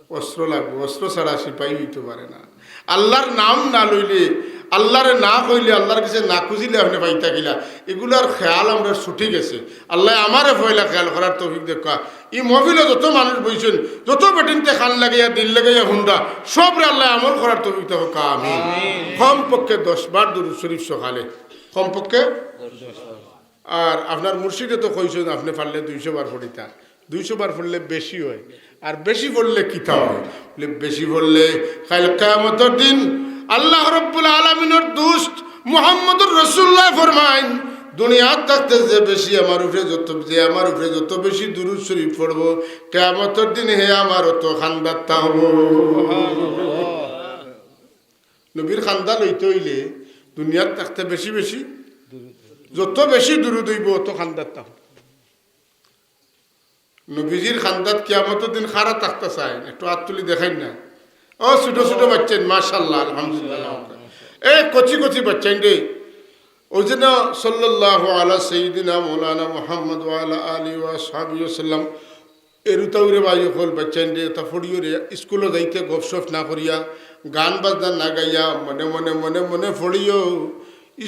অস্ত্র লাগবো, অস্ত্র ছাড়া সিপাহী অইতো পারে না। আল্লাহর নাম না লইলে, আল্লাহরে না কইলে, আল্লাহর গেছে না খুজিলে আপনে পাইতা কিলা? ইগুলার খেয়াল আমরার ছুটি গেছে। আল্লায় আমারে পয়লা খেয়াল করার তৌফিক দেউক্কা। ই মহফিলো যত মানুষ বইছইন, যত বেটিন্তে কান লাগাইয়া, দিল লাগাইয়া হুনরা, সবরে আল্লায় আমল করার তৌফিক দেউক্কা। আমিন। আমিন। কমপক্ষে দশ বার দুরূদ শরীফ সকালে, কমপক্ষে। আর আপনার মুর্শিদে তো কইছইন, আপনে পারলে দুইশো বার পড়িতা। দুইশো বার পড়লে বেশি অয়, আর বেশি পড়লে কিতা অয়? বলে, বেশি পড়লে কাইল কিয়ামতর দিন আল্লাহ রব্বুল আলামিনর দুস্ত মুহাম্মদুর রাসূলুল্লাহ ফরমাইন, দুনিয়াত থাকতে যে বেশি আমার উপরে যত, যে আমার উপরে যত বেশি দুরূদ শরীফ পড়বো, কিয়ামতর দিন হে আমার অত কান্দাত থাকবো। নবীর কান্দা লইতে অইলে দুনিয়াত থাকতে বেশি বেশি, যত বেশি দুরূদ অইবো, অত কান্দাত থাকবো। নবীজির কান্দাত কিয়ামতর দিন কারা থাকতা চাইন, একটু আত তুলি দেখাইন না। ও ছোট ছোট বাচ্চাইন, মাশাআল্লাহ, আলহামদুলিল্লাহ। এ কচি কচি বাচ্চাইন রে, ওই জন্য সাল্লাল্লাহু আলা সাইয়্যিদিনা মাওলানা মুহাম্মদ ওয়া আলা আলিহি ওয়া সাহবিহি ওয়া সাল্লাম। এরুতাউরে ভাই অকল, বাচ্চাইন রে, তা পড়িও রে, স্কুলো যাইতে গপশপ না করিয়া, গান বাজনা না গাইয়া, মনে মনে, মনে মনে পড়িও।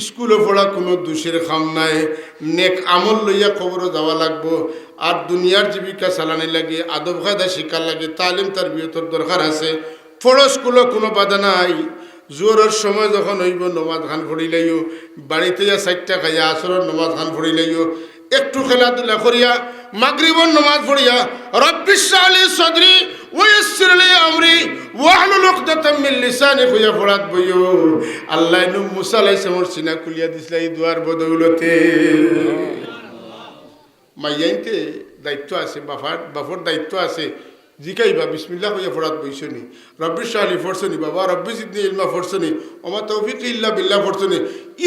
স্কুলো পড়া কুনু দুষের কাম নায়, নেক আমল লইয়া কবরো যাওয়া লাগবো। আর দুনিয়ার জীবিকা চালানি লাগি, আদব কায়দা শিক্ষার লাগি, তালিম তরবিয়তর দরকার আছে। পড়ো, স্কুলো কুনু বাধা নাই। জোহরর সময় যখন অইবো, নমাজ খান পড়িলাইও, বাড়িত আইয়া চাইরটা খাইয়া আসরর নমাজ খান পড়িলাইও, একটু খেলাধুলা করিয়া, মাগরিবর নমাজ পড়িয়া, রব্বি ইশরাহ লি সদরি ওয়া ইয়াসসির লি আমরি ওয়াহলুল উকদাতাম মিন লিসানি কইয়া পড়াত বইও। আল্লায় নু মুসা আলাইহিস সালামর সিনা খুলিয়া দিছলা ই দোয়ার বদৌলতে। মাইয়াইন্তে দায়িত্ব আছে, বাফর, বাফর দায়িত্ব আছে। জিকাইবা, বিসমিল্লাহ কইয়া পড়াত বইছো নি? রব্বি ইশরাহ লি পড়ছো নি? বাবা, রব্বি জিদনি ইলমা পড়ছো নি? ওমা তৌফিকি ইল্লা বিল্লাহ পড়ছো নি?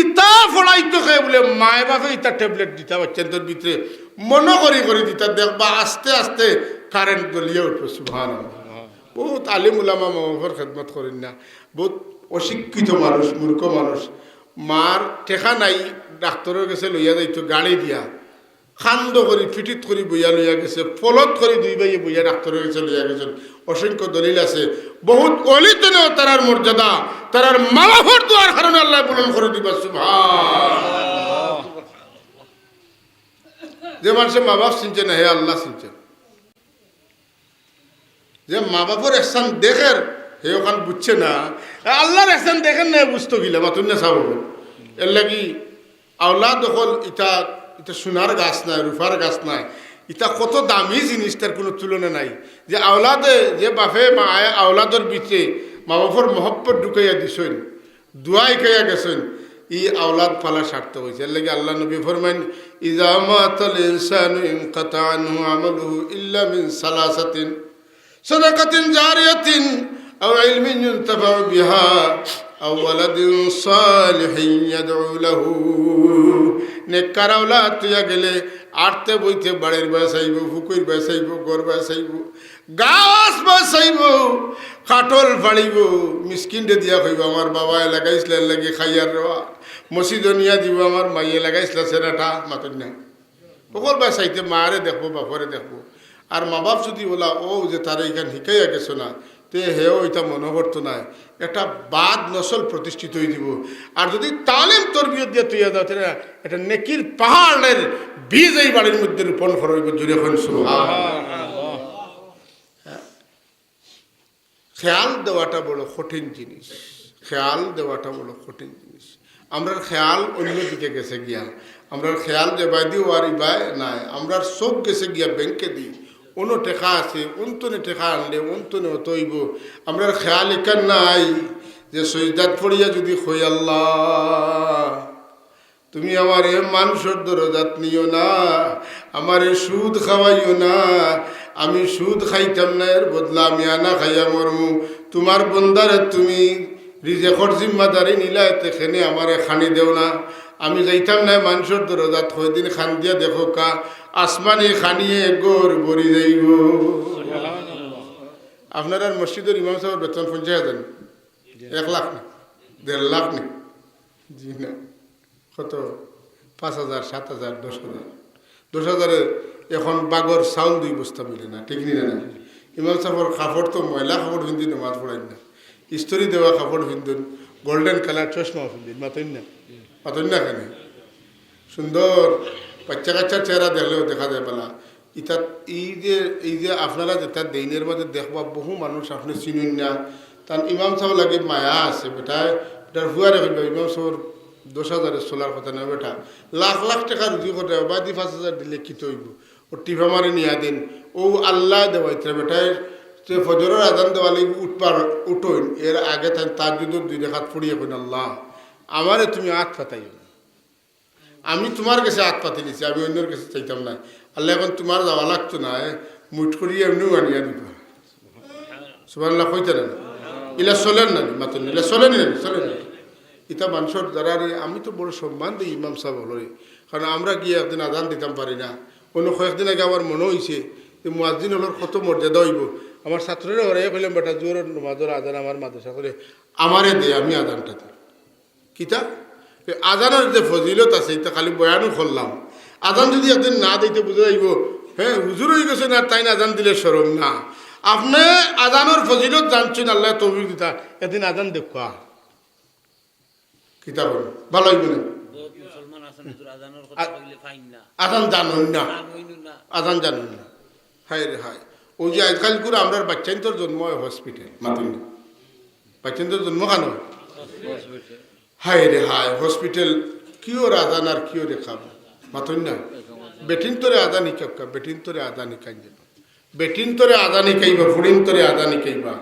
ইতা পড়াইতো কে বুলে মায় বাফে ইতা ট্যাবলেট দিতা বাচ্চাইন্তর ভিতরে, মনো করি করি দিতা, দেখবা আস্তে আস্তে কারেন্ট জ্বলিয়া উঠবো। সুবহানাল্লাহ। বউত আলিম উলামা মা বাফর খেদমত করইন না, বউত অশিক্ষিত মানুষ, মূর্খ মানুষ। মার টেকা নাই, ডাক্তরর গেছে লইয়া যাইতো গাড়ি দিয়া, কান্দো করি, ফিটিত করি বইয়া লইয়া গেছে, ফলত করি দুই ভাইয়ে বইয়া ডাক্তরর গেছে লইয়া গেছইন। অসংখ্য দলিল আছে। বউত অলিতেনেও তারার মর্যাদা, তারার মা বাফর দোয়ার কারণে আল্লায় বুলন্দ করি দিবা। সুবহান। যে মানষে মা বাফ চিনছে না, হে আল্লাহ চিনছে। যে মা বাফর এহসান দেখের, হে অখান বুঝছে না। আল্লাহর এহসান দেখের না, বুঝতো কিলা, মাতুন না সাব। এরলাগি আওলাদ অকল ইতা, ইতা সোনার গাছ নায়, রূপার গাছ নায়, ইতা কত দামি জিনিস, তার কুনু তুলনা নাই। যে আওলাদে, যে বাফে মায় আওলাদর ভিতরে মা বাফর মহব্বত ঢুকাইয়া দিছইন, দোয়া হিকাইয়া গেছইন, ই আওলাদ পালা সার্থক অইছে। এরলাগি আল্লাহর নবী ফরমাইন, "ইযা মাতাল ইনসানু ইনকাতা আনহু আমালুহু ইল্লা মিন সালাসাতিন, সাদাকাতিন জারিয়াতিন আও ইলমিন ইউনতাফাউ বিহা আও ওয়ালাদিন সালিহিন ইয়াদউ লাহু।" নেককার আওলাদ থইয়া গেলে আটতে বইতে বাড়ির বায় চাইবো, পুকুর বায় চাইবো, ঘর বায় চাইবো। গাছ বাছাইবো, কাঠল ফাড়িবো, মিসকিনরে দিয়া কইবো, "আমার বাবায় লাগাইছলা লাগি খাইয়ার রোয়া।" মসজিদো নিয়া দিবো, "আমার মাইয়ে লাগাইছলা সেরাটা।" মাতইন না। হকল বায় চাইতে মারে দেখবো, বাপরে দেখবো। আর মা বাপ যুদি অলা অউ যে তারে ইখান হিকাইয়া গেছো না, তে হেও ইতা মনো করতো নায়। একটা বাদ নসল প্রতিষ্ঠিত অইযিবো। আর যুদি তালিম তরবিয়ত দিয়া থইয়া যাও, তে না, একটা নেকির পাহাড়ের বীজ এই বাড়ির মধ্যে রোপণ করা অইবো। জোরে কইন সুবহানাল্লাহ। খেয়াল দেওয়াটা বড় কঠিন জিনিস, খেয়াল দেওয়াটা বড় কঠিন জিনিস। আমরার খেয়াল অন্য দিকে গেছে গিয়া, আমরার খেয়াল যেবায়দি অওয়ার ইবায় নায়, আমরার চউখ গেছে গিয়া ব্যাংকেদি, অনো টেকা আছে, অনতনে টেকা আনলে অনতনে অত অইবো। আমরার খেয়াল ইখান নাই যে সইজদাত পড়িয়া যুদি কই, "আল্লাহ, তুমি আমারে মানষর দরজাত নিও না, আমারে সুদ খাওয়াইও না, আমি সুদ খাইতাম না, এর বদলা আমি আনা খাইয়া মরমু। তুমার বন্দারে তুমি রিজেকর জিম্মাদারি নিলায়, তে কেনে আমারে খানি দেও না। আমি যাইতাম না মানষর দরজাত, কয়দিন কান্দিয়া দেখউক্কা, আসমানি খানিয়ে ঘর ভরি যাইবো।" আপনারার মসজিদর ইমাম সাবর বেতন পঞ্চাশ হাজার নি? এক লাখ নি? দেড় লাখ নি? জি না। কত? পাঁচ হাজার, সাত হাজার, দশ হাজার। দশ হাজারে এখন বাগর চাউল দুই বস্তা মিলে না, ঠিক নি না? ইমাম সাবর কাপড় তো ময়লা কাপড় ফিন্দি নমাজ পড়ইন না, ইস্ত্রি দেওয়া কাপড় ফিন্দইন, golden colour চশমা ফিন্দইন, মাতইন না? মাতইন না কেনে? সুন্দর বাচ্চা কাচ্চার চেহারা দেখলেও দেখা যায় বালা। ইতা, এই যে, এই যে আপনারা যেতা দেইন এর মাঝে দেখবা বহু মানুষ আপনে চিনইন না, তান ইমাম সাবর লাগি মায়া আছে, বেটায়, বেটার ফুয়ারে কইবা, "ইমাম সাবর দশ হাজারে চলার কথা না বেটা, লাখ লাখ টেকা রুজি করে, বাদি পাঁচ হাজার দিলে কিতা অইবো? ও টিপা মারি নিয়া দেইন, অউ আল্লায় দেওয়াইতরা বেটায়, তে ফজরর আজান দেওয়ার লাগি উঠবার, উঠইন, এর আগে তাইন তাহাজ্জুদর দুই রেকাত পড়িয়া কইন, 'আল্লাহ, আমারে তুমি আত পাতাইও না।'" আমি তুমার গেছে আত পাতিলিছি, আমি অইন্যর গেছে চাইতাম নায়। আল্লায় এখন তুমার যাওয়া লাগতো নায়, মুইট করি এমনেউ আনিয়া দিবা। সুবহানাল্লাহ কইতা না? ইলা চলের না নি, মাতইন না, ইলা চলের না নি, চলের না নি। ইতা মানষর দ্বারা রে, আমি তো বড় সম্মান দেই ইমাম সাব অকলরে, কারণ আমরা গিয়া একদিন আজান দিতাম পারি না। অনো কয়েকদিন আগে আমার মনো অইছে যে মুয়াজ্জিন অকলর কত মর্যাদা অইবো। আমার ছাত্ররে হরাইয়া কইলাম, "বেটা, জোহরর নমাজর আজান আমার মাদ্রাসা করে আমারে দে, আমি আজানটা দিমু।" কিতা? এই আজানর যে ফজিলত আছে, ইতা খালি বয়ানও করলাম। আজান যুদি একদিন না দিতে বুঝা যাইবো, হ্যাঁ, হুজুর অইগেছইন আর তাইন আজান দিলে শরম না। আপনে আজানর ফজিলত জানছইন, আল্লায় তৌফিক দিতা, একদিন আজান দেউক্কা। কিতা কইন? ভালা অইবো না? বহুত মুসলমান আছইন, হুজুর, আজানর কথা আ-, কইলে পাইন না। আজান জানইন না। জানইন না। আজান জানইন না। হায় রে হায়। অউ যে আজকাল করে আমরার বাচ্চাইন্তর জন্ম অয় হসপিটাল, মাতইন না। বাচ্চাইন্তর জন্ম কানো? হসপিটাল। হায় রে হায়, হসপিটাল, কিওর আজান আর কিওর একামত। মাতইন না। বেটিন্তরে আজান হিকাউক্কা, বেটিন্তরে আজান হিকাইন যেন। বেটিন্তরে আজান হিকাইবা, ফুড়িন্তরে আজান হিকাইবা।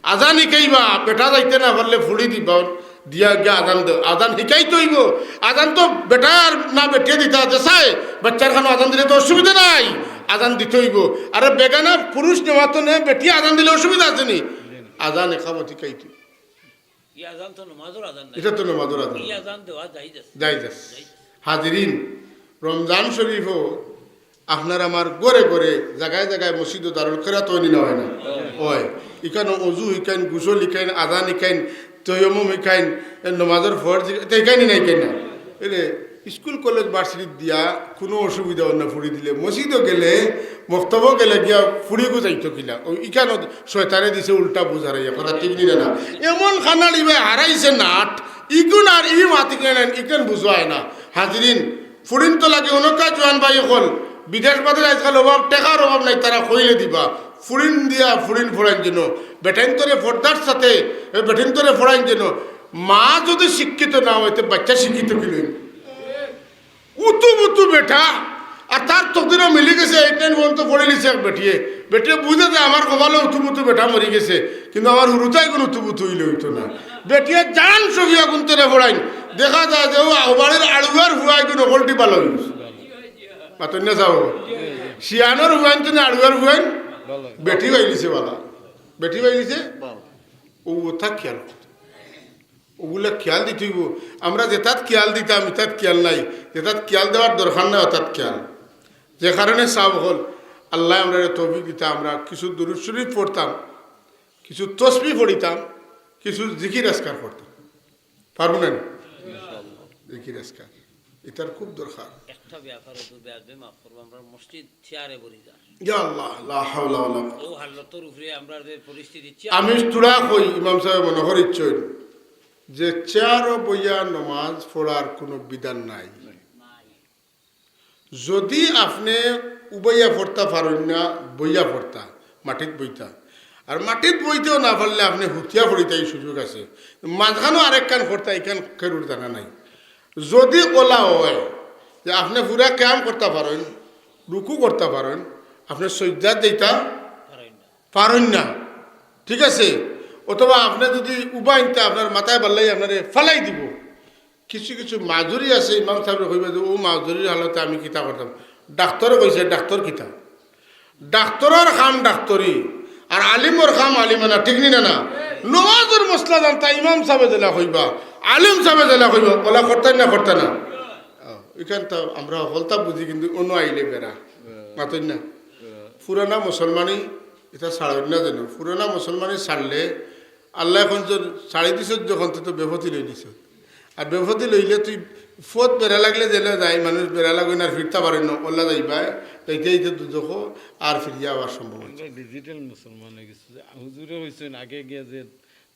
আজান হিকাইবা, বেটা যাইতে না পারলে ফুড়ি দিবা, দিয়া গিয়া আজান দেও। আজান হিকাইতে অইবো। আজান তো বেটায় আর না বেটিয়ে দিতা আছে, চায়, বাচ্চার কানো আজান দিলে তো অসুবিধা নাই, আজান দিতে অইবো। আরে বেগানা পুরুষ নেওয়াতো নে, বেটিয়ে আজান দিলে অসুবিধা আছে নি? আজান একামত হিকাইতে অইবো। ই আজান তো নমাজর আজান নায়। ইটা তো নমাজর আজান। ই আজান দেওয়া জায়েজ আছে। জায়েজ আছে। জায়েজ আছে। হাজিরিন, রমজান শরীফও আপনার আমার ঘরে ঘরে, জাগায় জাগায় মসজিদো দারুল কেরাত অয় নি না অয় না? অয়। ইখানো অজু হিকাইন, গোসল হিকাইন, আজান হিকাইন, তৈয়মুম হিকাইন, এ নমাজর ফরজ হিকাইন, ইতা হিকাইন নি না হিকাইন না? এরে, স্কুল কলেজ ভার্সিটিত দিয়া কুনু অসুবিধা অয় না ফুড়ি দিলে। মসজিদো গেলে, মক্তবো গেলে গিয়া ফুড়িগু যাইতো কিলা? অউ ইখানো শয়তানে দিছে উল্টা বুঝার ইয়া, কথা ঠিক নি না? এমন খানাড়ি ভাই হারাইছে নাট, ইগুন আর ই মাতিক না, ইখান বুঝায় না। হাজিরিন, ফুড়িন্তর লাগি অনকা জোয়ান ভাই অকল, বিদেশ বাদের আজকাল অভাব, টেকার অভাব নাই, তারা কইলে দিবা। ফুড়িন দিয়া ফুড়িন ফড়াইন যেন, বেটাইন্তরে পর্দার সাথে, এ বেটিন্তরে ফড়াইন যেন। মা যুদি শিক্ষিত না অয়, তে বাচ্চা শিক্ষিত কিলা অইবো? উতু বুতু বেটা, আর তার তকদিরও মিলি গেছে, eight nine পর্যন্ত পড়িলিছে এক বেটিয়ে। বেটিয়ে বুঝে যে আমার কপালো উতু বুতু বেটা মরি গেছে, কিন্তু আমার হুরুতাইগুন উতু বুতু অইলে অইতো না। বেটিয়ে জান সবিয়া গুনতরে ফড়াইন, দেখা যায় যে অউ বাড়ির আড়ুয়ার ফুয়াইগুন অকলটি ভালা অইছে। মাতইন না যাও। শিয়ানর ফুয়াইন তো না আড়ুয়ার ফুয়াইন, বেটি পাইলিছে ভালা, বেটি পাইলিছে। অউ অতা খেয়াল করতে। অগুলা খেয়াল দিতে অইবো। আমরা যেতাত খেয়াল দিতাম, ইতাত খেয়াল নাই। যেতাত খেয়াল দেওয়ার দরকার নাই, অতাত খেয়াল। যে কারণে সাব অকল, আল্লায় আমরারে তৌফিক দিতা, আমরা কিছু দুরূদ শরীফ পড়তাম, কিছু তসবিহ পড়িতাম, কিছু জিকির আজকার করতাম। পারমু না নি? জিকির আজকার, ইতার খুব দরকার। একটা ব্যাপার, হুজুর, বেয়াদবি মাফ করবা, আমরার মসজিদ চেয়ারে ভরি যায়। ইয়া আল্লাহ, লা হাওলা ওয়ালা কুওয়াতা। অউ হালতর উপরে আমরার যে পরিস্থিতি, চেয়ার আমি থুড়া কই, ইমাম সাবে মনো করিচ্ছইন যে চেয়ারো বইয়া নমাজ পড়ার কুনু বিধান নাই। নাই। যুদি আপনে উবাইয়া পড়তা পারইন না, বইয়া পড়তা, মাটিত বইতা। আর মাটিত বইতেও না পারলে আপনে হুতিয়া পড়িতা, ই সুযোগ আছে। মাঝখানো আরেকখান পড়তা, ইখান কেউর জানা নাই। যুদি অলা অয় যে আপনে পুরা কিয়াম করতা পারইন, রুকু করতা পারইন, আপনে সইজদাত যাইতা পারইন না, ঠিক আছে? অথবা আপনে যুদি উবাইনতা আপনার মাথায় বাল্লাই আপনারে ফালাই দিবো। কিছু কিছু মাজুরি আছে, ইমাম সাবে কইবা যে, "অউ মাজুরির হালতে আমি কিতা করতাম?" ডাক্তরে কইছে, ডাক্তর কিতা? ডাক্তরর কাম ডাক্তরি, আর আলিমর কাম আলিমানা, ঠিক নি না? না, নমাজর মাসলা জানতা ইমাম সাবে যেলা কইবা, আলিম সাবে যেলা কইবা, অলা করতা না, করতা না? অ, ইখান তো আমরা হকলতা বুঝি, কিন্তু অনো আইলে বেড়া, মাতইন না? পুরানা মুসলমানি ইতা ছাড়ইন না যেন। পুরানা মুসলমানি ছাড়লে আল্লায় কইন যে ছাড়ি দিছইন যখন, তে তো বেপথি লই দিছইন। আর বেপথি লইলে তুই পথ বেড়া লাগলে যেলা যায়, মানুষ বেড়া লাগইন আর ফিরতা পারইন না, অলা যাইবায়, যাইতে যাইতে দুজখো আর ফিরিয়া আওয়ার সম্ভব অয় না। আমরা ডিজিটাল মুসলমান অই গেছি। যে হুজুরে কইছইন আগে গিয়া যে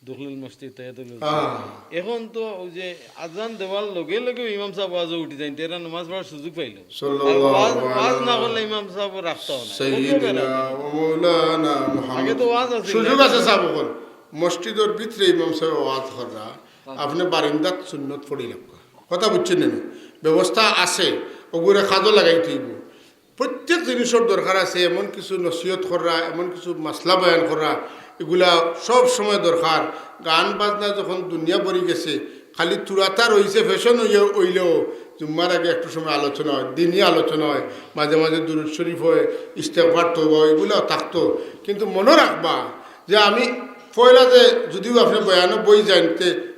দখলুল মসজিদ তাহিয়াতুল মসজিদ। হ্যাঁ। এখন তো অউ যে আজান দেওয়ার লগে লগে ইমাম সাব ওয়াজো উঠি যাইন, তে এরা নমাজ পড়ার সুযোগ পাইলো। সাল্লাল্লাহু আর ওয়াজ, ওয়াজ না আলা করলে ইমাম সাব রাখতা না। সাইয়্যিদিনা ওয়া মাওলানা মুহাম্মদ। আগে তো ওয়াজ আছিল। সুযোগ আছে সাব অকল। মসজিদর ভিতরে ইমাম সাবে ওয়াজ কররা, আপনে বারিন্দাত সুন্নত পড়ি লাগবা। কথা বুঝছইন নি? ব্যবস্থা আছে, অগুরে কাজো লাগাইতে অইবো। প্রত্যেক জিনিসর দরকার আছে, এমন কিছু নসিহত কররা, এমন কিছু মাসলা বয়ান কররা, ইগুলা সব সময় দরকার। গান বাজনা যখন দুনিয়া ভরি গেছে, খালি থুড়াতা রইছে ফ্যাশন অইয়া অইলেও, জুম্মার আগে একটু সময় আলোচনা অয়, দিনি আলোচনা অয়, মাঝে মাঝে দুরূদ শরীফ অয়, ইস্তেগফার তওবা অয়, ইগুলা থাকতো। কিন্তু মনো রাখবা যে আমি পয়লা যে যুদিও আপনে বয়ানো বই যাইন, তে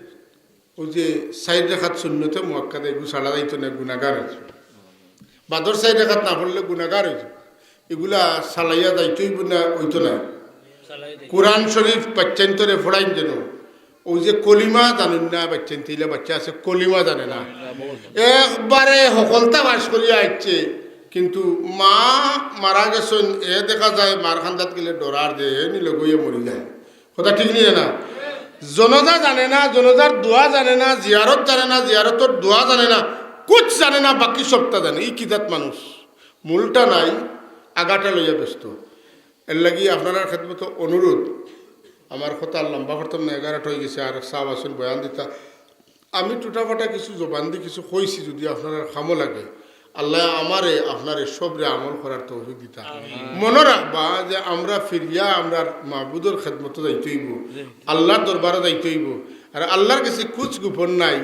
অউ যে চাইর রাকাত সুন্নতে মুআক্কাদা, ইগু ছাড়া যাইতো না, গুনাগার অইযিবো। বাদর চাইর রাকাত না পড়লে গুনাগার অইযিবো। ইগুলা চালাইয়া যাইতো অইবো না, অইতো না। চালাই যাইতো। কোরআন শরীফ বাচ্চাইন্তরে পড়াইন যেন। অউ যে কলিমা জানইন না বাচ্চাইন্তে, ইলা বাচ্চা আছে কলিমা জানে না। একবারে হকলতা পাশ করিয়া আইছে, কিন্তু মা মারা গেছইন, এ দেখা যায় মার কান্দাত গেলে ডরার যে এ নি লগে অইয়া মরি যায়। কথা ঠিক নি না? জনাজা জানে না, জনাজার দোয়া জানে না, জিয়ারত জানে না, জিয়ারতর দোয়া জানে না, কুছ জানে না, বাকি সবটা জানে। ই কি জাত মানুষ? মূলটা নাই, আগাটা লইয়া ব্যস্ত। এরলাগি আপনারার খেদমতো অনুরোধ, আমার কথা আর লম্বা করতাম না, এগারোটা অই গেছে, আর সাব আছইন বয়ান দিতা। আমি টুটাফাটা কিছু জবান দি কিছু কইছি, যুদি আপনারার কামো লাগে, আল্লায় আমারে, আপনারে সবরে আমল করার তৌফিক দিতা। মনো রাখবা যে আমরা ফিরিয়া আমরার মাবুদর খেদমতো যাইতে অইবো, আল্লার দরবারো যাইতে অইবো। আর আল্লার গেছে কুছ গোপন নাই।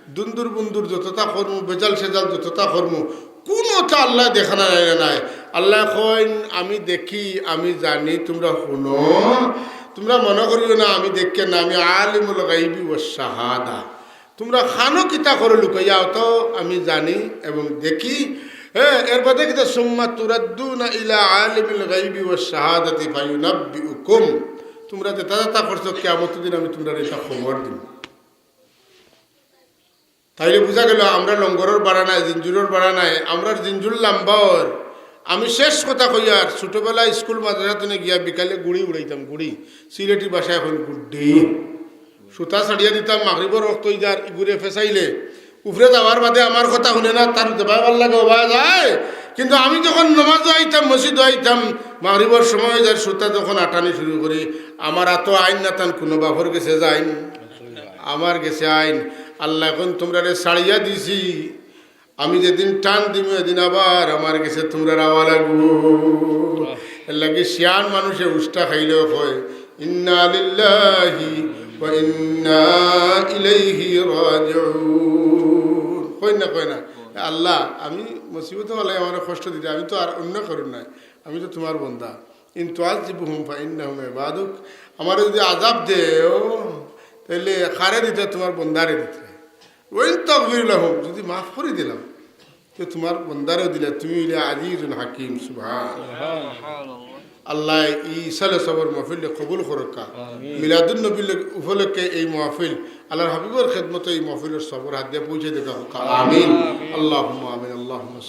দুন্দুর বুন্দুর যততা করমু, বেজাল সেজাল যততা করমু, কুনুতা আল্লায় দেখরা নায়, নায়। আল্লায় কইন, "আমি দেখি, আমি জানি, তুমরা হুনো, তুমরা মনো করিও না আমি দেখিয়ার না, আমি আলিমুল গাইবি ওয়াশ শাহাদা।" তুমরা কানো কিতা করো লুকাইয়া, অতা আমি জানি এবং দেখি। হ্যাঁ, এর বাদে কিতা, "সুম্মা তুরাদ্দুনা ইলা আলিমিল গাইবি ওয়াশ শাহাদাতি ফায়ুনাব্বিউকুম।" তুমরা যেতা যেতা করছো, কিয়ামতর দিন আমি তুমরারে ইতা খবর দিমু। তাইলে বুঝা গেল, আমরা লঙ্গরর বাড়া নাই, জিঞ্জুরর বাড়া নাই, আমরার জিঞ্জুর লাম্বা অর। আমি শেষ কথা কইয়ার, ছোটবেলায় স্কুল মাদ্রাসা থনে গিয়া বিকালে গুড়ি উড়াইতাম, গুড়ি, সিলেটি ভাষায় কইন গুড্ডি। সুতা ছাড়িয়া দিতাম, মাগরিবর ওয়াক্ত অই যার, ইগুরে ফেসাইলে, উপরে যাওয়ার বাদে আমার কথা হুনে না, তার যাবার লাগে ওবা যায়। কিন্তু আমি যখন নমাজো আইতাম, মসজিদো আইতাম, মাগরিবর সময় অই যার, সুতা যখন আটানি শুরু করি, আমার আতো আইন না তান কুনু বাপর গেছে যাইন, আমার গেছে আইন। আল্লায় কইন তুমরারে ছাড়িয়া দিছি, আমি যেদিন টান দিমু, এদিন আবার আমার গেছে তুমরার আওয়া লাগবো। এরলাগি শিয়ান মানুষে উষ্টা খাইলেও কয়, "ইন্না লিল্লাহি ওয়া ইন্না ইলাইহি রাজিউন।" কয় না, কয় না, "আল্লাহ, আমি মুসিবত অইলে আমারে কষ্ট দিতে, আমি তো আর অন্য কারো নায়, আমি তো তুমার বন্দা। ইন তুআযযিবহুম ফাইন্নাহুম ইবাদুক।" আমারে যুদি আযাব দেও, তাইলে কারে দিতে? তুমার বন্দারে দিতে। "ওয়া ইন তাগফির লাহুম", যুদি মাফ করি দিলাম, তে তুমার বন্দারেও দিলা, তুমি অইলা আজিজুন হাকিম। সুবহান। আল্লায় ই ইসালে সবর মাহফিলরে কবুল করউক্কা। মিলাদুন নবীর লগ-, উপলক্ষে এই মাহফিল, আল্লাহর হাবিবর খেদমতে এই মাহফিলর সবর হাদিয়া পৌঁছাই দেউক্কা। আমিন। আল্লাহুম্মা আমিন। আল্লাহুম্মা